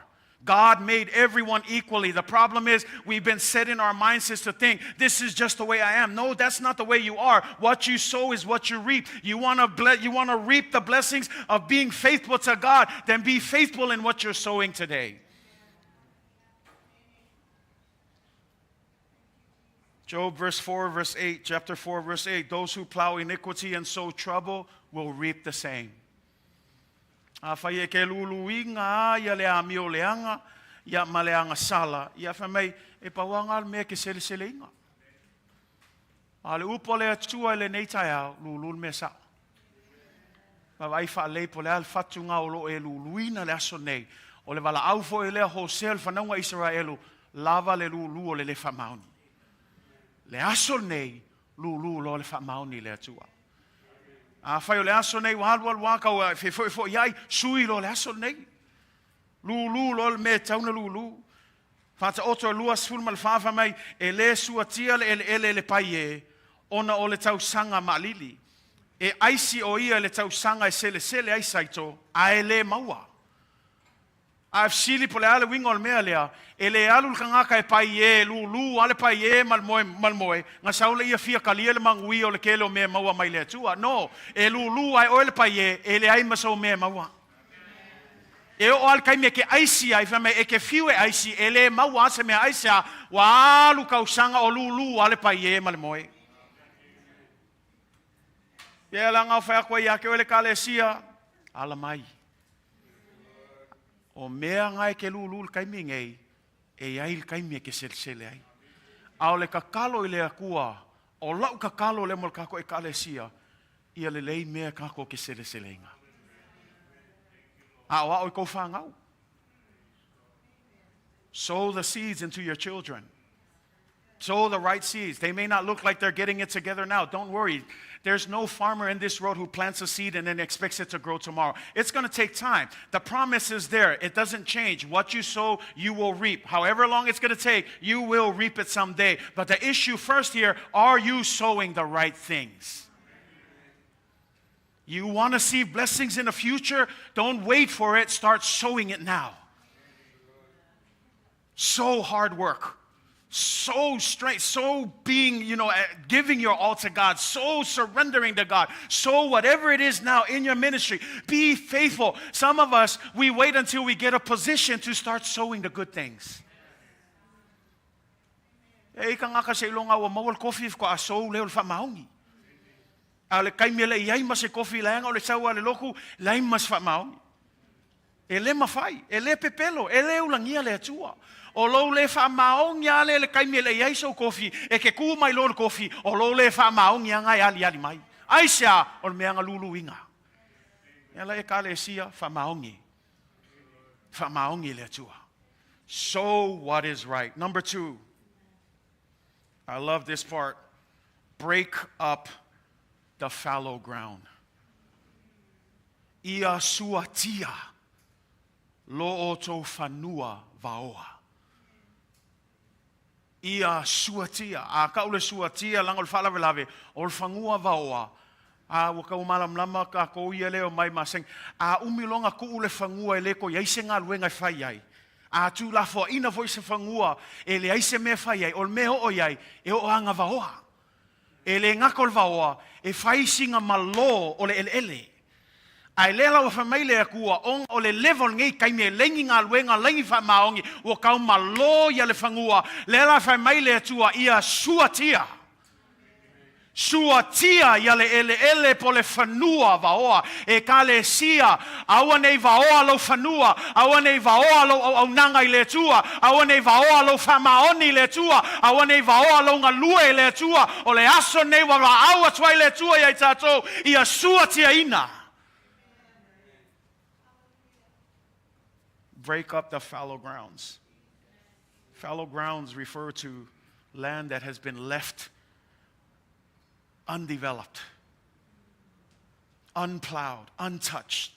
God made everyone equally. The problem is we've been set in our mindsets to think this is just the way I am. No, that's not the way you are. What you sow is what you reap. You want to ble- you want to reap the blessings of being faithful to God, then be faithful in what you're sowing today. Job verse 4 verse 8, chapter 4 verse 8, those who plow iniquity and sow trouble will reap the same. Afai e ke luluiga a ia le amio leaga, ia ma le agasala, ia fai mai, e pau lava le mea e ke seleseleiga. A o le upu a le Atua i lenei taeao, lulu le mea sao. Vaavaai faalelei po o le a le fatuga o lo o e luluina le aso nei. O le valaau foi lea Hosea le fanauga a Isaraelu, lava le lulu o le le faamaoni. Le aso lenei, lulu loa le faamaoni i le Atua. Afai o le aso nei ua alualu lava kau e fefoifo'i ai, sui loa le aso lenei. Lūlū loa le mea e tatau ona lūlū. Faataoto e 24 fai mai, e le suatia le eleele e le paie ona o le tausaga maalili. E aisi o ia i le tausaga e selesele ai saito, ae le maua. A e fesili po o le a le uiga o le mea lea, e le alu le tagata e paie, e lūlū lava le paie ma le moe, ma le moe, na sau lea ia fia kalia le manuia o le tele o mea e maua mai le Atua. No, e lūlū lava e oe le paie, e leai ma sou mea e maua. E oo lava le taimi e te aisi ai, fai mai, e te fiu e aisi, e le maua lava se mea aisea, ua alu tausaga o lūlū lava le paie ma le moe. Ia leaga o fai atu ai ia te oe le Ekalesia, ala mai. O mea na e ke lūlū i le taimi nei, e i ai le taimi e ke selesele ai. A o le tatalo i le Atua, o lau tatalo lea mo le tatou Ekalesia, ia lelei mea tatou ke seleseleina. Aʻoaʻo i kou whanau. Sow the seeds into your children. Sow the right seeds. They may not look like they're getting it together now. Don't worry. There's no farmer in this world who plants a seed and then expects it to grow tomorrow. It's going to take time. The promise is there. It doesn't change. What you sow, you will reap. However long it's going to take, you will reap it someday. But the issue first here, are you sowing the right things? You want to see blessings in the future? Don't wait for it. Start sowing it now. So hard work, so strength, so being, you know, giving your all to God, so surrendering to God, so whatever it is now in your ministry, be faithful. Some of us, we wait until we get a position to start sowing the good things. E i ka ngaka se ilonga ua maua le kofi faatoa sow lea o le faamaoni. A o le taimi e le i ai ma se kofi leaga o le sau a le lotu, leai ma se faamaoni. E le mafai, e le pepelo, e le ulagia le Atua. O lou le faamaoni lava lea i le taimi e le i ai sou kofi, e ke kū mai loa le kofi, o lou le faamaoni lava e aliali mai. Aisea? O le mea na luluina. E ala Ekalesia, faamaoni. Faamaoni i le Atua. Sow what is right. Number two, I love this part. Break up the fallow ground. Ia suatia lo outou fanua vaoa. Ia suatia. A kau le suatia leaga o le faalavelave, o le fanua vaoa, a ua tau malamalama tatou ia lea omai masani. A umi loa ona tuu le fanua e le toe i ai se galuega e fai ai, a tuulafoaina foi se fanua e leai se mea e fai ai, o le mea e oo i ai, e oo lava ina vaoa. E le gata o le vaoa, e fai sina malo o le eleele. Ae lea la ua fai mai le Atua, ona o le leva o lenei taimi e leai ni galuega, leai ni faamaoni, ua tau malo ia le fanua, lea la fai mai le Atua, ia suatia. Suatia ia le eleele po o le fanua vaoa. Ekalesia, aua nei vaoa lou fanua, aua nei vaoa lou auaunaga i le Atua, aua nei vaoa lou faamaoni i le Atua, aua nei vaoa lou galue i le Atua. O le aso lenei ua valaau atu ai le Atua ia i tatou, ia suatiaina. Break up the fallow grounds. Fallow grounds refer to land that has been left undeveloped, unplowed, untouched.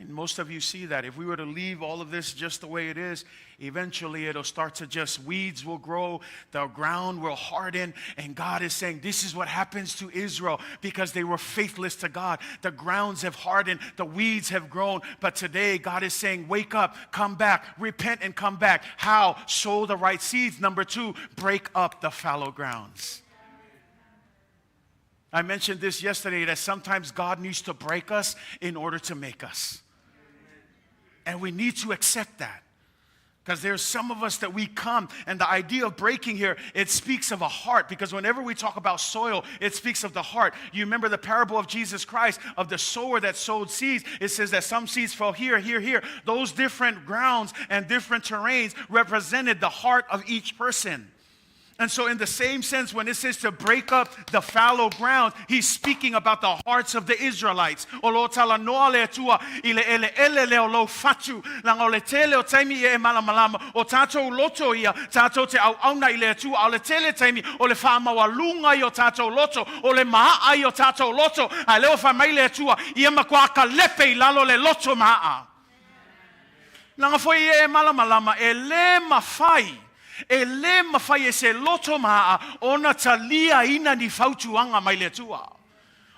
And most of you see that. If we were to leave all of this just the way it is, eventually it'll start to just, weeds will grow, the ground will harden. And God is saying, this is what happens to Israel because they were faithless to God. The grounds have hardened, the weeds have grown. But today, God is saying, wake up, come back, repent and come back. How? Sow the right seeds. Number two, break up the fallow grounds. I mentioned this yesterday that sometimes God needs to break us in order to make us. And we need to accept that. Because there's some of us that we come, and the idea of breaking here, it speaks of a heart. Because whenever we talk about soil, it speaks of the heart. You remember the parable of Jesus Christ, of the sower that sowed seeds. It says that some seeds fell here, here, here. Those different grounds and different terrains represented the heart of each person. And so, in the same sense, when it says to break up the fallow ground, he's speaking about the hearts of the Israelites. O lo talanoa le Atua i le eleele lea o lou fatu, leaga o le tele o taimi ia e malamalama, o tatou loto ia, tatou te auauna i le Atua, a o le tele taimi o le faamaualuga i o tatou loto, o le maaa i o tatou loto, a lea ua fai mai le Atua, ia matua kalepe i lalo le loto maaa. Leaga foi ia e malamalama, e lē mafai, e lē mafai e se loto maaa ona taliaina ni fautuaga mai le Atua.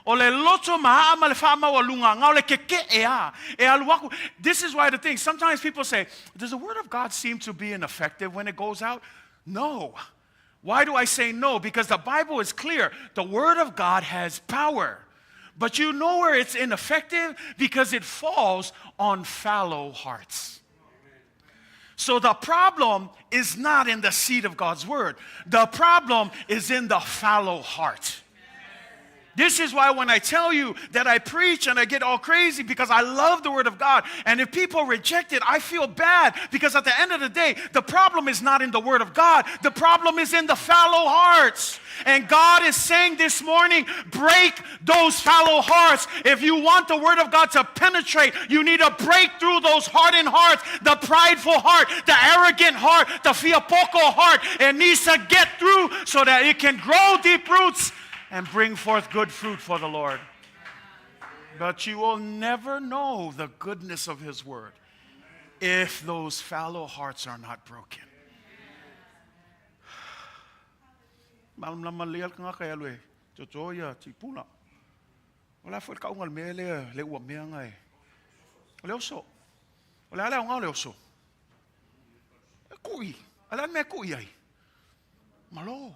O le loto maaa ma le faamaualuga, na o le keke'e a, e alu aku. This is why the thing, sometimes people say, does the word of God seem to be ineffective when it goes out? No. Why do I say no? Because the Bible is clear. The word of God has power. But you know where it's ineffective? Because it falls on fallow hearts. So the problem is not in the seed of God's word. The problem is in the fallow heart. This is why when I tell you that I preach and I get all crazy because I love the Word of God. And if people reject it, I feel bad because at the end of the day, the problem is not in the Word of God. The problem is in the fallow hearts. And God is saying this morning, break those fallow hearts. If you want the Word of God to penetrate, you need to break through those hardened hearts, the prideful heart, the arrogant heart, the fiapoco heart. It needs to get through so that it can grow deep roots and bring forth good fruit for the Lord. But you will never know the goodness of His word if those fallow hearts are not broken. Malamalama lelei lava le tagata e alu e toto ia tipuna. O le a foi le tauga o le mea lea le ua mea na e. O le oso. O le a le aoga o le oso? E kui. A o le a le mea e kui ai? Malo.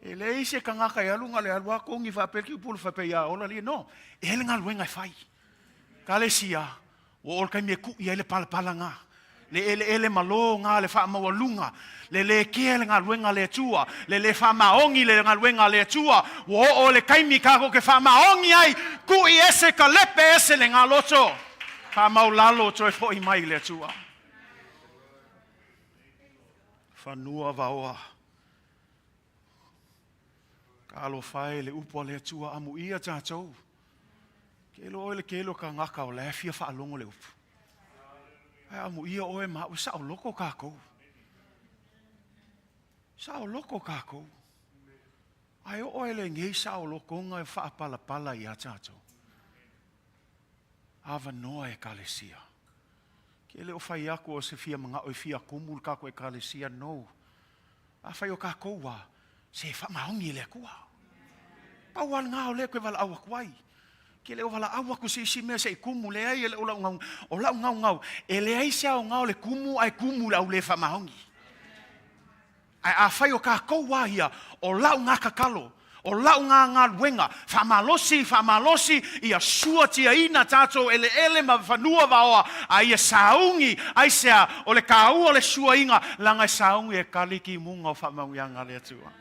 E leai se tagata e alu na o le alu lava togi faapea le tiupula faapea ia ola alii. No. E i ai le galuega e fai. Kalesia, ua oo le taimi e kuʻi ai le palapala na. Le eleele malo na le faamaualuga, le lē kea le galuega a le Atua, le lē faamaoni le galuega a le Atua. Ua oo le taimi tatou te faamaoni ai, kuʻi ese ka lepe ese le galoto. Faamaulalo toe foʻi mai i le Atua. Fanua vaoa. Talofa e le upu a le Atua amuia tatou. Ke iloa oe le tele o tagata o la e fia faalogo le upu. Ae amuia oe ma au e saoloko takou. Saoloko takou. Ae oo e lenei saolokoga e faapalapala ia tatou. Avanoa Ekalesia. Ke le o fai aku o se fia manao e fia kumu le tatou Ekalesia, no. Afai o takou a, se faamaoni e le Atua. Pau lava lena o lea e toe valaau atu ai. Ke le o valaau atu se isi mea se i kumu, leai e le o lau gaugau. O lau gaugau, e leai se aoga o le kumu ae kumu i le au le faamaoni. Ae afai o tatou a ia, o lau na tatalo, o lau na galuega, faamalosi, faamalosi, ia suatiaina tatou eleele ma fanua vaoa, a ia sauni, aisea, o le taua o le suaina, leaga e sauni e kali timuga o faamanuiaga a le Atua.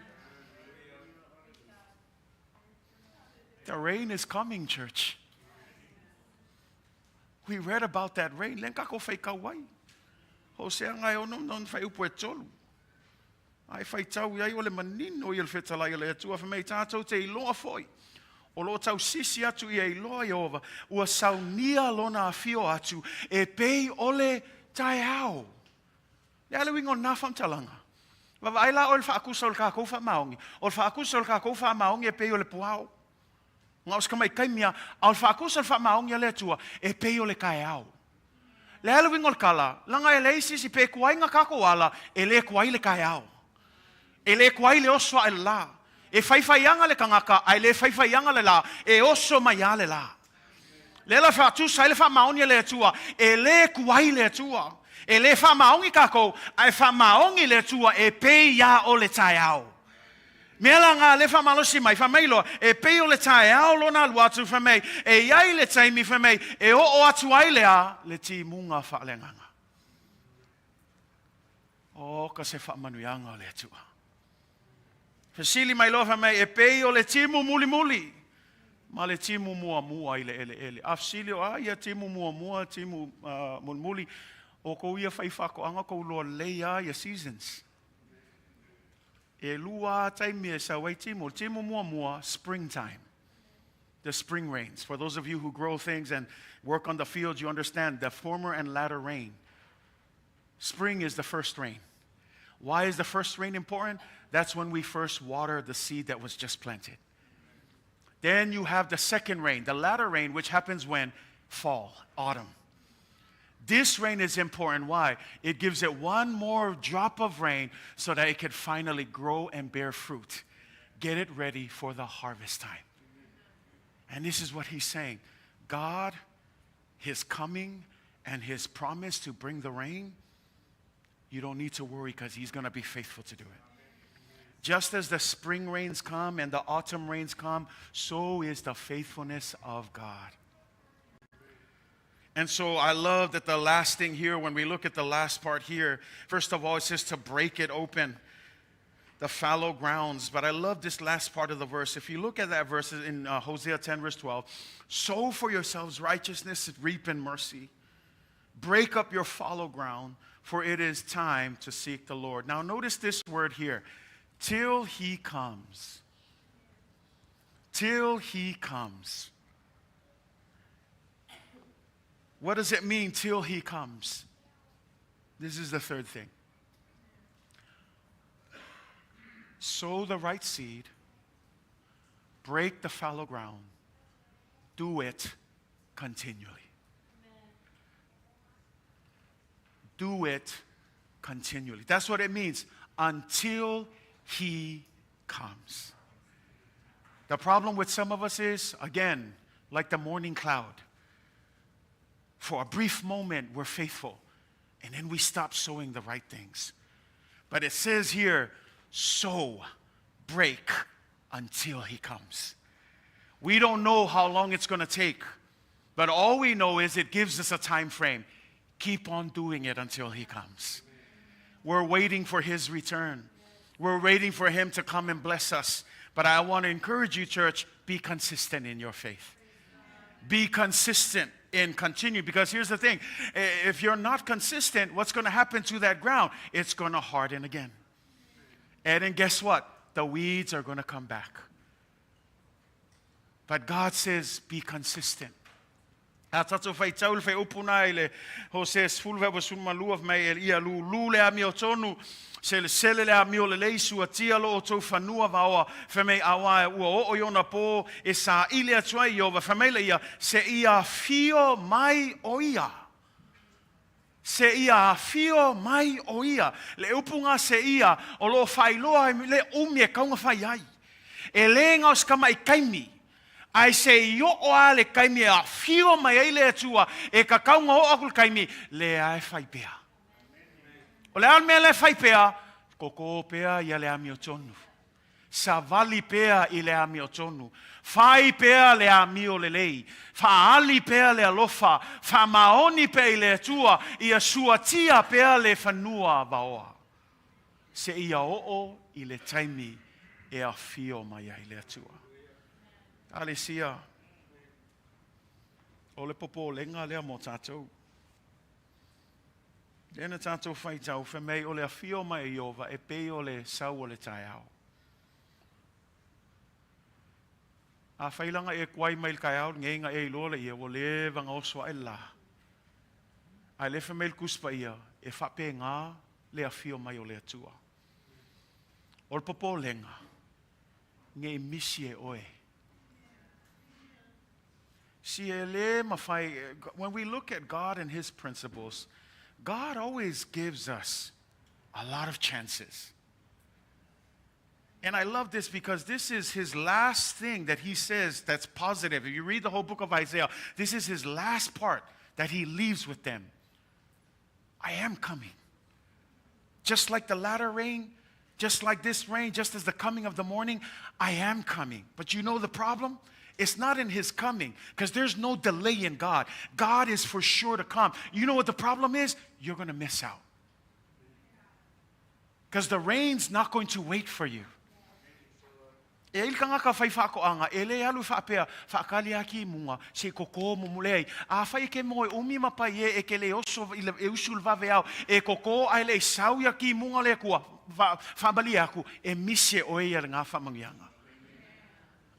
The rain is coming, church. We read about that rain. Lea na tatou faitau ai. Hosea na e ono na fuaiupu e tolu. A e faitau i ai o le manino ia o le fetalai a le Atua, fai mai, tatou te iloa foi, o lo o tausisi atu ia iloa Ieova, ua saunia lona afio atu e pei o le taeao. Le a le uiga o lena faamatalaga? Vaavaai la oe i le faatusa o le tatou faamaoni. O le faatusa o le tatou faamaoni e pei o le puao. Na o se tamaitaimi a, a o le faatusa o le faamaoni a le Atua, e pei o le taeao. Le a le uiga o le tala, leaga e leai se isi, pe tuai na tatou ala, e le tuai le taeao. E le tuai le oso ae le la. E faifaiaga le tagata, ae le faifaiaga le la, e oso mai lava le la. Lea la faatusa ai le faamaoni a le Atua, e le tuai le Atua. E le faamaoni tatou, ae faamaoni le Atua e pei lava o le taeao. Mea la na lea faamalosi mai, fai mai loa, e pei o le taeao lona alu atu, fai mai, e i ai le taimi, fai mai, e oo atu ai le a? Le timuga faaleagaga. Oka se faamanuiaga o le Atua. Fesili mai loa fai mai, e pei o le timu mulimuli ma le timu muamua i le eleele. A fesili o a ia timu muamua, timu mulimuli, o kou ia fai faatoaga kou loa lelei a ia seasons. E lua a taimi e sau ai timu. O le timu muamua, springtime. The spring rains. For those of you who grow things and work on the fields, you understand the former and latter rain. Spring is the first rain. Why is the first rain important? That's when we first water the seed that was just planted. Then you have the second rain, the latter rain, which happens when? Fall, autumn. This rain is important. Why? It gives it one more drop of rain so that it could finally grow and bear fruit. Get it ready for the harvest time. And this is what he's saying. God, his coming and his promise to bring the rain, you don't need to worry because he's going to be faithful to do it. Just as the spring rains come and the autumn rains come, so is the faithfulness of God. And so I love that the last thing here, when we look at the last part here, first of all, it says to break it open, the fallow grounds. But I love this last part of the verse. If you look at that verse in Hosea 10, verse 12, sow for yourselves righteousness, reap in mercy. Break up your fallow ground, for it is time to seek the Lord. Now notice this word here, till he comes. Till he comes. What does it mean, till he comes? This is the third thing. Sow the right seed, break the fallow ground, do it continually. Do it continually. That's what it means, until he comes. The problem with some of us is, again, like the morning cloud. For a brief moment, we're faithful, and then we stop sowing the right things. But it says here, sow, break, until he comes. We don't know how long it's going to take, but all we know is it gives us a time frame. Keep on doing it until he comes. We're waiting for his return. We're waiting for him to come and bless us. But I want to encourage you, church, be consistent in your faith. Be consistent in continue. Because here's the thing. If you're not consistent, what's going to happen to that ground? It's going to harden again. And then guess what? The weeds are going to come back. But God says, be consistent. A tatou faitau le fuaiupu na i le Hosea 18 12 fai mai e ia lūlū le amiotonu, selesele le amio lelei, suatia lo outou fanua vaoa, fai mai auā ua oo i ona pō e saili atu ai Ieova, fai mai le ia, seia afio mai o ia. Seia afio mai o ia. Le upu ngā seia o lo o faailoa ai le umi e kauga fai ai. E lē ngā o se tamaʻi kaimi, ae se i oo a le kaimi e afio mai ai le Atua e kakauga oo aku le kaimi, lē a e fai pea. O le a le mea lē fai pea? Koko pea ia le amiotonu. Savali pea i le amiotonu. Fai pea le amio lelei. Faaali pea le alofa. Faamaoni pea i le Atua ia suatia pea le fanua vaoa. Seia oo i le taimi e afio mai ai le Atua. Alesia, o le popolega lea mo tatou. Lea na tatou faitau, fai mai o le afio mai o Ieova e pei o le sau o le taeao. Afai laga e kuai mai le taeao lenei na e iloa laia ua leva na oso aʻe le lā. Ae lea fai mai le Tusi Paia, e faapena le afio mai o le Atua. O le popolega, nei misi e oe. Si e lē mafai, when we look at God and His principles, God always gives us a lot of chances. And I love this because this is his last thing that he says that's positive. If you read the whole book of Isaiah, this is his last part that he leaves with them. I am coming. Just like the latter rain, just like this rain, just as the coming of the morning, I am coming. But you know the problem? It's not in his coming because there's no delay in God. God is for sure to come. You know what the problem is? You're going to miss out. Because the rain's not going to wait for you. E ai le tagata fai fa'ato'aga, e lē alu fa'apea, fa'atali aki i muga, se i koko mumule ai. Afai e ke moe umi ma pai e, e ke le oso i le, e usu i le vaveao, e koko ae le'i sau ia kimuga le Akua, fa, fa'amalie aku, e misi e oe ia lagā fa'amanuiaga.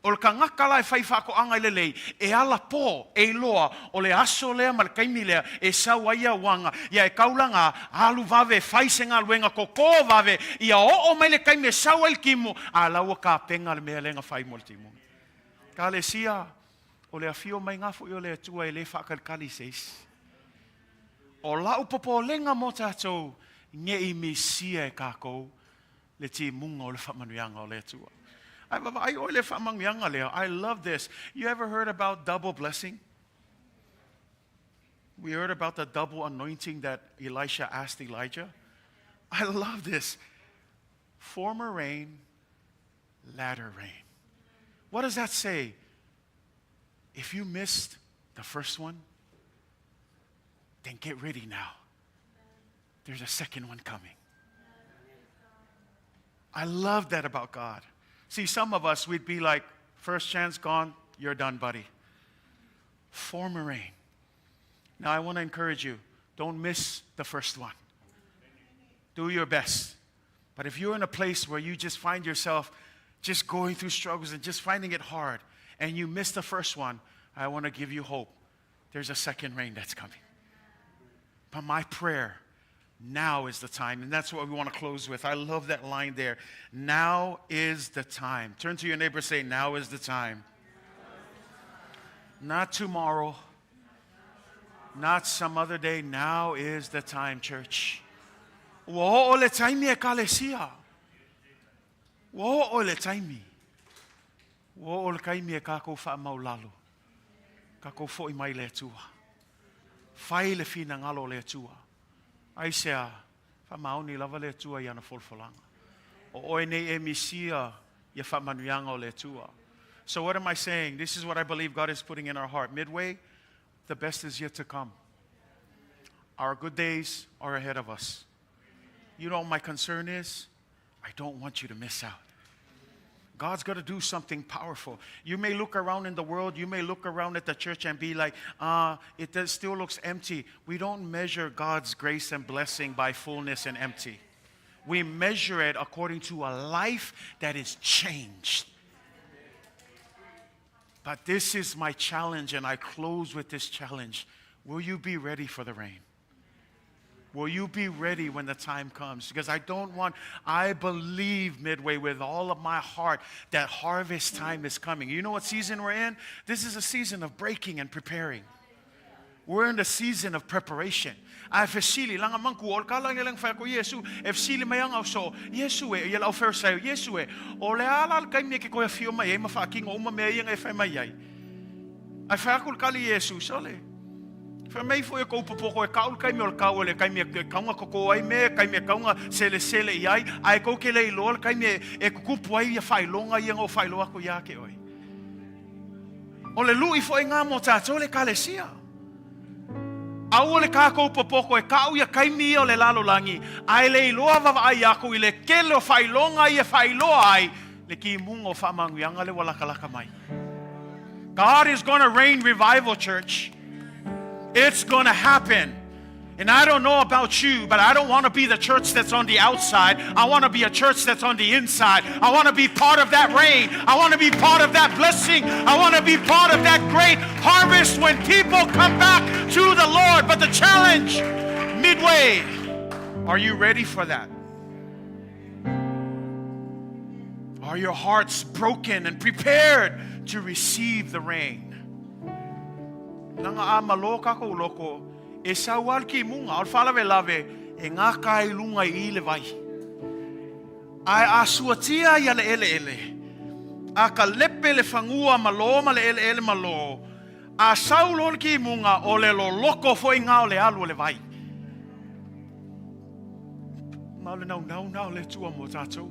O le tagata la e fai faatoaga i lelei, e ala pō, e iloa, o le aso lea ma le taimi lea e sau ai ia uaga, ia e taulaga, alu vave, fai se galuega, koko vave, ia oo mai le taimi e sau ai le timu, a la ua tapena le mea lea na fai mo le timu. Ekalesia, o le afio mai ga foi o le Atua e lē faatalitali i se isi. O la'u popolega mo tatou, ne i misia e takou le timuga o le faamanuiaga o le Atua. Ae vaavaai oe i le faamanuiaga lea. I love this. You ever heard about double blessing? We heard about the double anointing that Elisha asked Elijah. I love this. Former rain, latter rain. What does that say? If you missed the first one, then get ready now. There's a second one coming. I love that about God. See, some of us, we'd be like, first chance gone, you're done, buddy. Former rain. Now, I want to encourage you don't miss the first one. Do your best. But if you're in a place where you just find yourself just going through struggles and just finding it hard, and you miss the first one, I want to give you hope. There's a second rain that's coming. But my prayer, now is the time. And that's what we want to close with. I love that line there. Now is the time. Turn to your neighbor and say, Now is the time. Not tomorrow, not some other day. Now is the time, church. Ua oo le taimi Ekalesia. Ua oo le taimi. Ua oo le taimi e kākou fa'amaulalo. Kākou fo'i mai i le Atua. Fai le finagalo o le Atua. Aisea, fa'amaoni lava le Atua i ana folafolaga. O oe nei e misia ia fa'amanuiaga o le Atua. So what am I saying? This is what I believe God is putting in our heart. Midway, the best is yet to come. Our good days are ahead of us. You know what my concern is? I don't want you to miss out. God's going to do something powerful. You may look around in the world, you may look around at the church and be like, it does, still looks empty. We don't measure God's grace and blessing by fullness and empty. We measure it according to a life that is changed. But this is my challenge, and I close with this challenge. Will you be ready for the rain? Will you be ready when the time comes? Because I don't want, I believe, Midway, with all of my heart that harvest time is coming. You know what season we're in? This is a season of breaking and preparing. We're in the season of preparation. Ae fesili, laga manku, o le kala nge leng whai ko Iesu, e fesili mai anga o so, Iesu e, ia lau Pharisee, Iesu e, o le a la le taimi e ke koe awhio mai ai ma whaakingo uma mea ia ngai whai mai ai. Ae whai aku le kali Iesu, sole. Whai mai foi e kou popoko e kau le kaimi o le kau le kaimi e kaunga koko ai me, kaimi e kaunga sele sele i ai, ae kou ke lei loa le kaimi e, e kukupu ai ia whailonga ia ngau whailoa ko ia ke oi. O le luʻi foi ngā mo tātou le Ekalesia. Aua le kākou popoko e kaʻu ia kaimi ia o le lalolagi, a e le iloa vavaʻai aku i le kele o faailoga ia e faailoa ai le kimuga o faamanuiaga le ua lakalaka mai. God is going to rain revival, church. It's going to happen. And I don't know about you, but I don't want to be the church that's on the outside. I want to be a church that's on the inside. I want to be part of that rain. I want to be part of that blessing. I want to be part of that great harvest when people come back to the Lord. But the challenge, Midway, are you ready for that? Are your hearts broken and prepared to receive the rain? Leaga a malo kākou loko, e sau lava le timuga, a o le faalavelave, e gata ai i luga i i le vai. Ae a suatia ia le eleele, a kalepe le fanua malo ma le eleele malo, a sau loa le timuga, o le loloko foi lena o le alu o le vai. Ma o le naunau lena o le Atua mo tatou.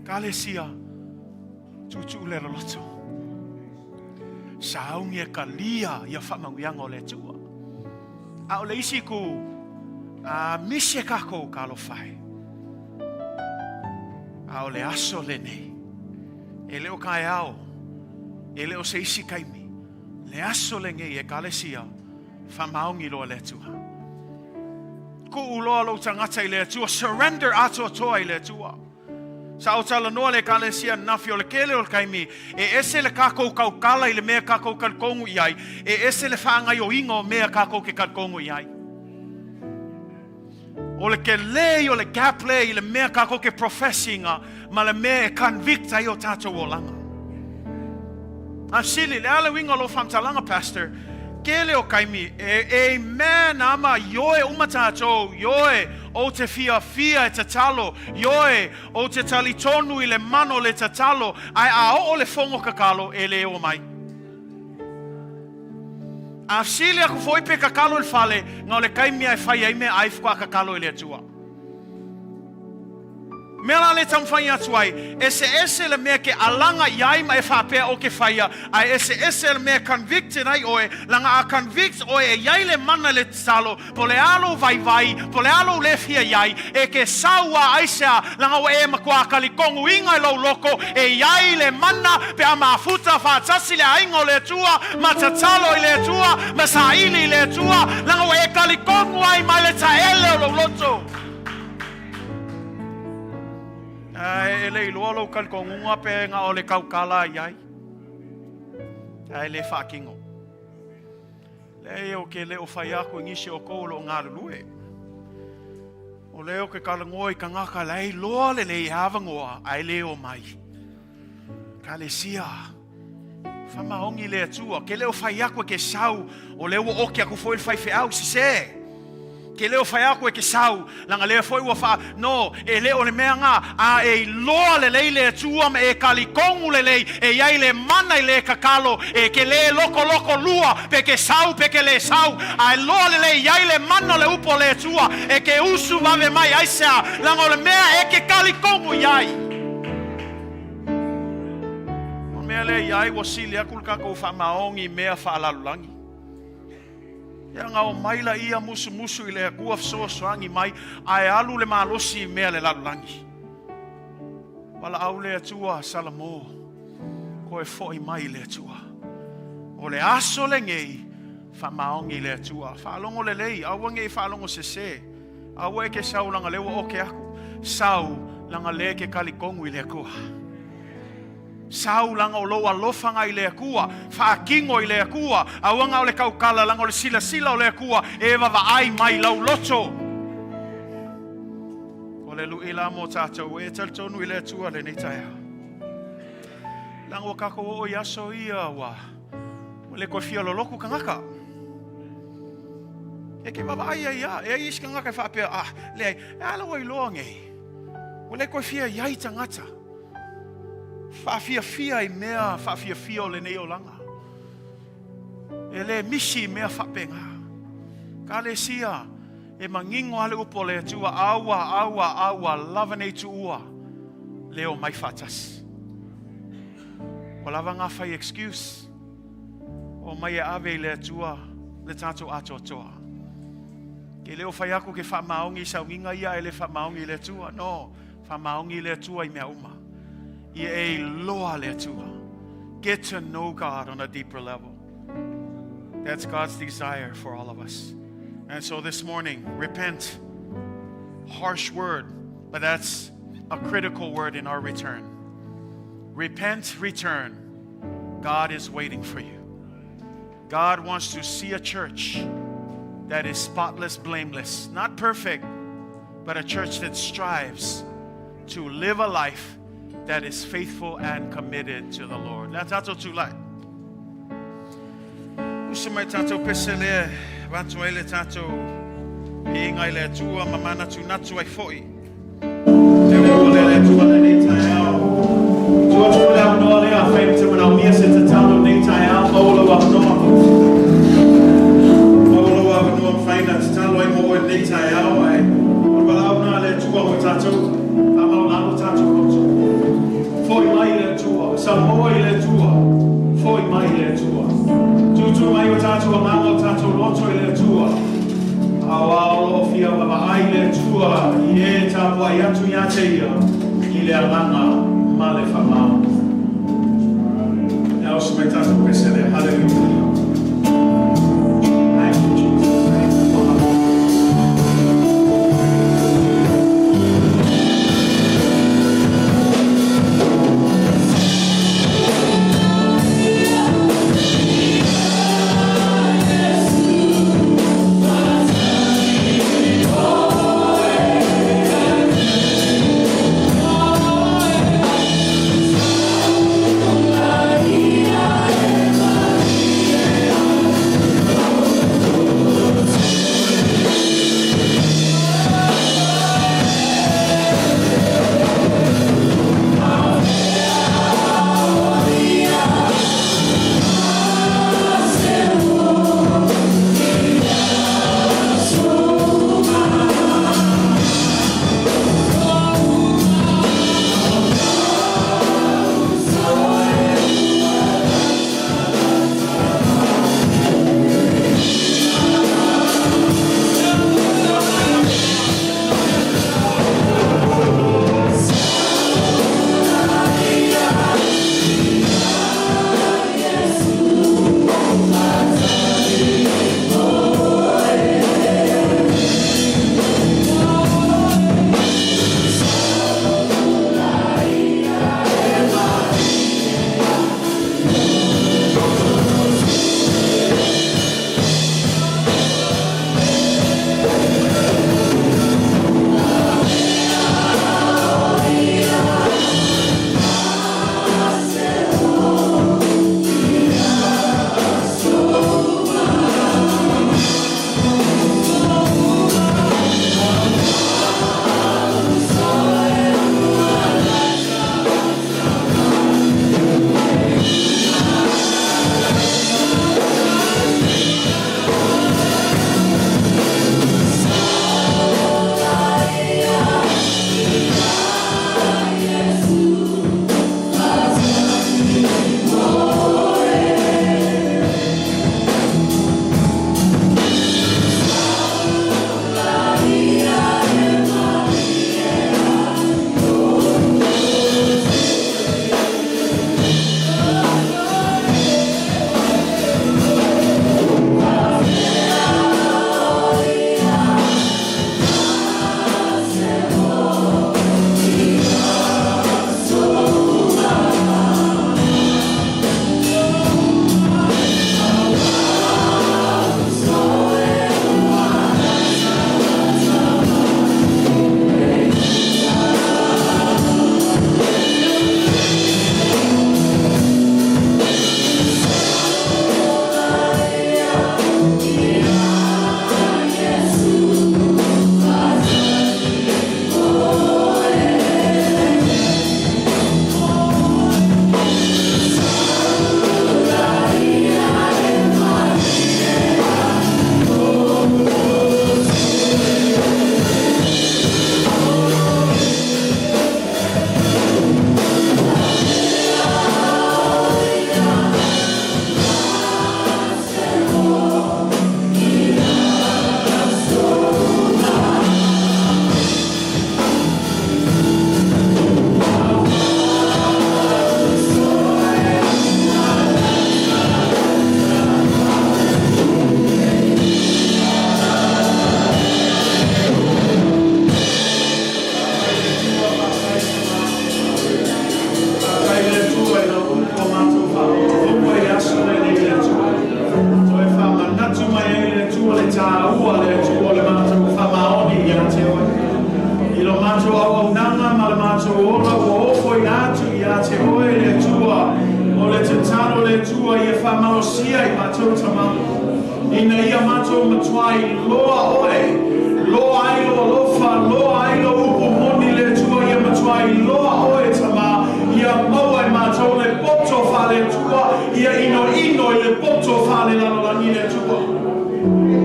Kalesia, tuutuu le loloto. Sauni e kalia ia faamanuiaga o le Atua. A o le isi itu, a misi e kākou ka alofa e. A o le aso lenei, e le o kaeao, e le o se isi taimi, le aso lenei Ekalesia, faamaoni loa le Atua. Kuu loa lou tagata i le Atua, surrender atoatoa i le Atua. Sa ou talanoa le Ekalesia ananafi o le kele o le taimi e ese le kakou tautala i le mea kakou talitonu i ai, e ese le faagaioiga o mea kakou te talitonu i ai. O le kele o le gap lea i le mea kakou ke profess ina ma le mea e convict ai o tatou olaga. A sili, le a le uiga o lou faamatalaga, Pastor? Kele o taimi, e, amen, ama, ioe uma tatou, ioe, Ou te fiafia e tatalo, ioe, ou te talitonu i le mana o le tatalo, ae a oo le fono tatalo, e le oo mai. A fesili aku foi pe tatalo i le fale, na o le taimi lava e fai ai meaai faatoa tatalo i le Atua. Mea la le taumafai atu ai, eseese le mea ke alaga i ai ma e faapea o ke faia, ae eseese le mea e convicted ai oe, laga a convict oe e i ai le mana i le tatalo, po le a lou vaivai, po le a lou le fia i ai, e ke sau a aisea, laga ua e matua talitonuina i lou loko e i ai le mana pe a mafuta faatasi le aiga o le Atua ma tatalo i le Atua ma saili i le Atua, laga ua e talitonu ai mai le taele o lou loto. Ae e le iloa lou talitonuga pe na o le tautala i ai, ae le faatino. Leai, ou te le o fai aku i nisi o kou o lo o galulue. O lea ou te talanoa i tagata la e iloa lelei e avanoa ae le omai. Kalesia, faamaoni le Atua, ke le o fai aku e ke sau, o lea ua oki aku foi le faifeau, sese. Ke le o fai aku e ke sau, laga lea foi ua faa, no, e le o le mea nga, a e iloa lelei le Atua ma e talitonu lelei, e i ai le mana i le tatalo, e ke le lokoloko lua, pe ke sau, pe ke le sau, a e loa lelei i ai le mana o le upu o le Atua, e ke usu vave mai, aisea, laga o le mea e ke talitonu i ai. O le mea lea i ai ua sili aku le kakou faamaoni i mea faalalolagi. Ia na omai laia musumusu i le Atua fesoasoani mai, ae alu le malosi i mea le lalolagi. Valaau le Atua Salamo, koe foi mai i le Atua. O le aso lenei, faamaoni i le Atua. Faalogo lelei, aua nei faalogo sese. Aua e ke sau laga lea ua oke aku. Sau laga lea e ke talitonu i le Atua. Sau laga o lou alofaga i le Atua, faatino i le Atua, aua na o le tautala laga o le silasila o le Atua e vavaai mai lau loto. O le lui la mo tatou e talitonu i le Atua lenei taeao. Laga ua kakou oo i aso ia ua ua le toe fia lolotu tagata. E ke vavaai ai a, e ai isi tagata e faapea, ah, leai, e a la ua iloa nei. Ua le toe fia iai tagata. Faafiafia i mea faafiafia o lenei olaga. E le misi i mea faapena. Kalesia, e manino lava le upu a le Atua, aua, aua, aua lava nei tuua le omai faatasi. Ua lava ngā fai excuse. Omai e ave i le Atua le tatou atoatoa. Ke le o fai aku ke faamaoni i sauniga ia ae le faamaoni i le Atua. No, faamaoni i le Atua i mea uma. Ia e iloa le Atua. Get to know God on a deeper level. That's God's desire for all of us. And so this morning, repent. Harsh word, but that's a critical word in our return. Repent, return. God is waiting for you. God wants to see a church that is spotless, blameless, not perfect, but a church that strives to live a life that is faithful and committed to the Lord. That's also too light. Uso mai tātou pese lea, avatu ai le tātou piiga i le Atua ma manatunatu ai foi. Te ua lea le Atua lenei taeao. Tuu atu foi le avanoa lea, afai e te manaomia se tatalo i lenei taeao, maua lou avanoa. Maua lou avanoa e mafai ona tatalo ai mo oe i lenei taeao, ae o le valaau lena a le Atua mo i tatou, faamaualalo tatou loto. Foi mai i le Atua, saumoa i le Atua, foi mai i le Atua. Tuutuu mai o tatou agaga o tatou loto i le Atua. A o lo o fia vaavaai le Atua i e tapuai atu ia te Ia i le agaga ma le faamaoni. E ausa mai tatou pese lea. Hallelujah. Thank you, Jesus. Thank you, Father. Faafetai i le Atua i lau upu ua matou faalogologo ai i le aso lenei i le Atua. Toe faamanatu mai ai le Atua le taua a le Atua o le matou faamaoni ia te oe. I lo matou auaunaga ma le matou ola ua ofoina atu ia te oe le Atua, o O le tatalo le Atua ia faamalosia i matou Tama, ina ia matou matuai iloa Oe, loa ai Lou alofa, loa ai Lou upu moni le Atua, ia matuai iloa Oe Tama, ia maua e matou le poto faale-Atua, ia inoino i le poto faale-lalolagi le Atua.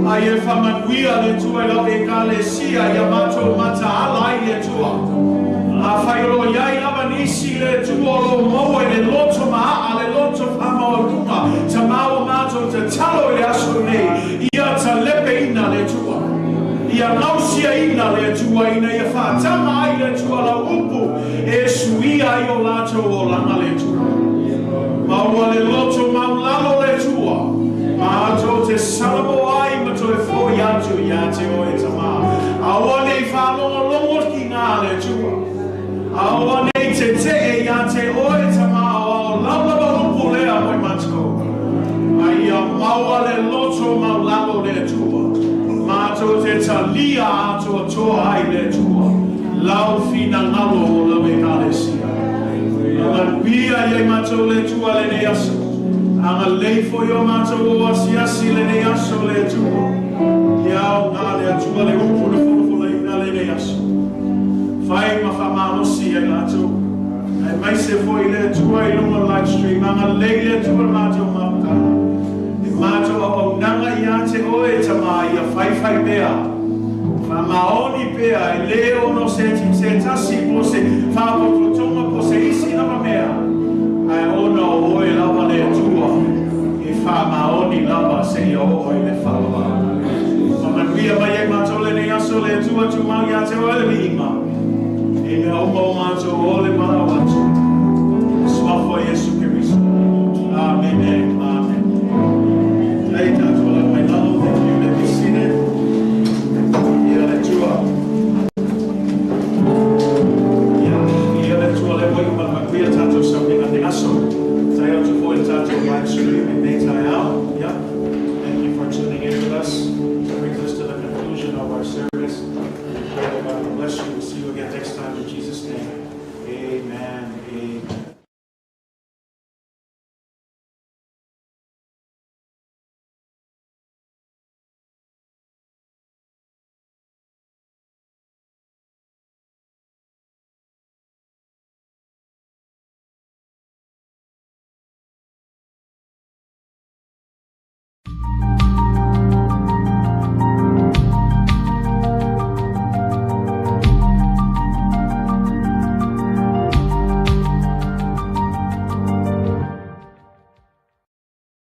A ia faamanuia le Atua i lau Ekalesia, ia matou mataala ai le Atua. Afai o lo o i ai lava nisi le Atua o lo o maua i le loto maaa, le loto faamaualuga, Tama ua matou tatalo i le aso lenei, ia talepeina le Atua. Ia gausiaina le Atua ina ia faataga ai le Atua lau upu e suia ai o latou olaga le Atua. Maua le loto maulalo le Atua, matou te salamo ai ma toe foi atu ia te Oe, Tama. Aua ne i faalogologo ki gā le Atua. Aua ne i tetee ia te Oe, Tama, o ao laulava upu lea mo i matou. A ia maua le loto maulalo le Atua, matou te talia atoatoa ai le Atua lau finagalo o lau Ekalesia. Manuia ia i matou le Atua lenei aso. Agalelei foi o matou o asiasi lenei aso le Atua. Ia aoga le Atua le upu na folafolaina lenei aso. Fai ma faamalosi ia i latou. Aemaise foi le Atua i luga o live stream. Agalelei le Atua le matou mafutaga. E matou auaunaga ia te Oe, Tama, ia faifai pea. Faamaoni pea, e le ono se, se tasi po o se faapotopoto.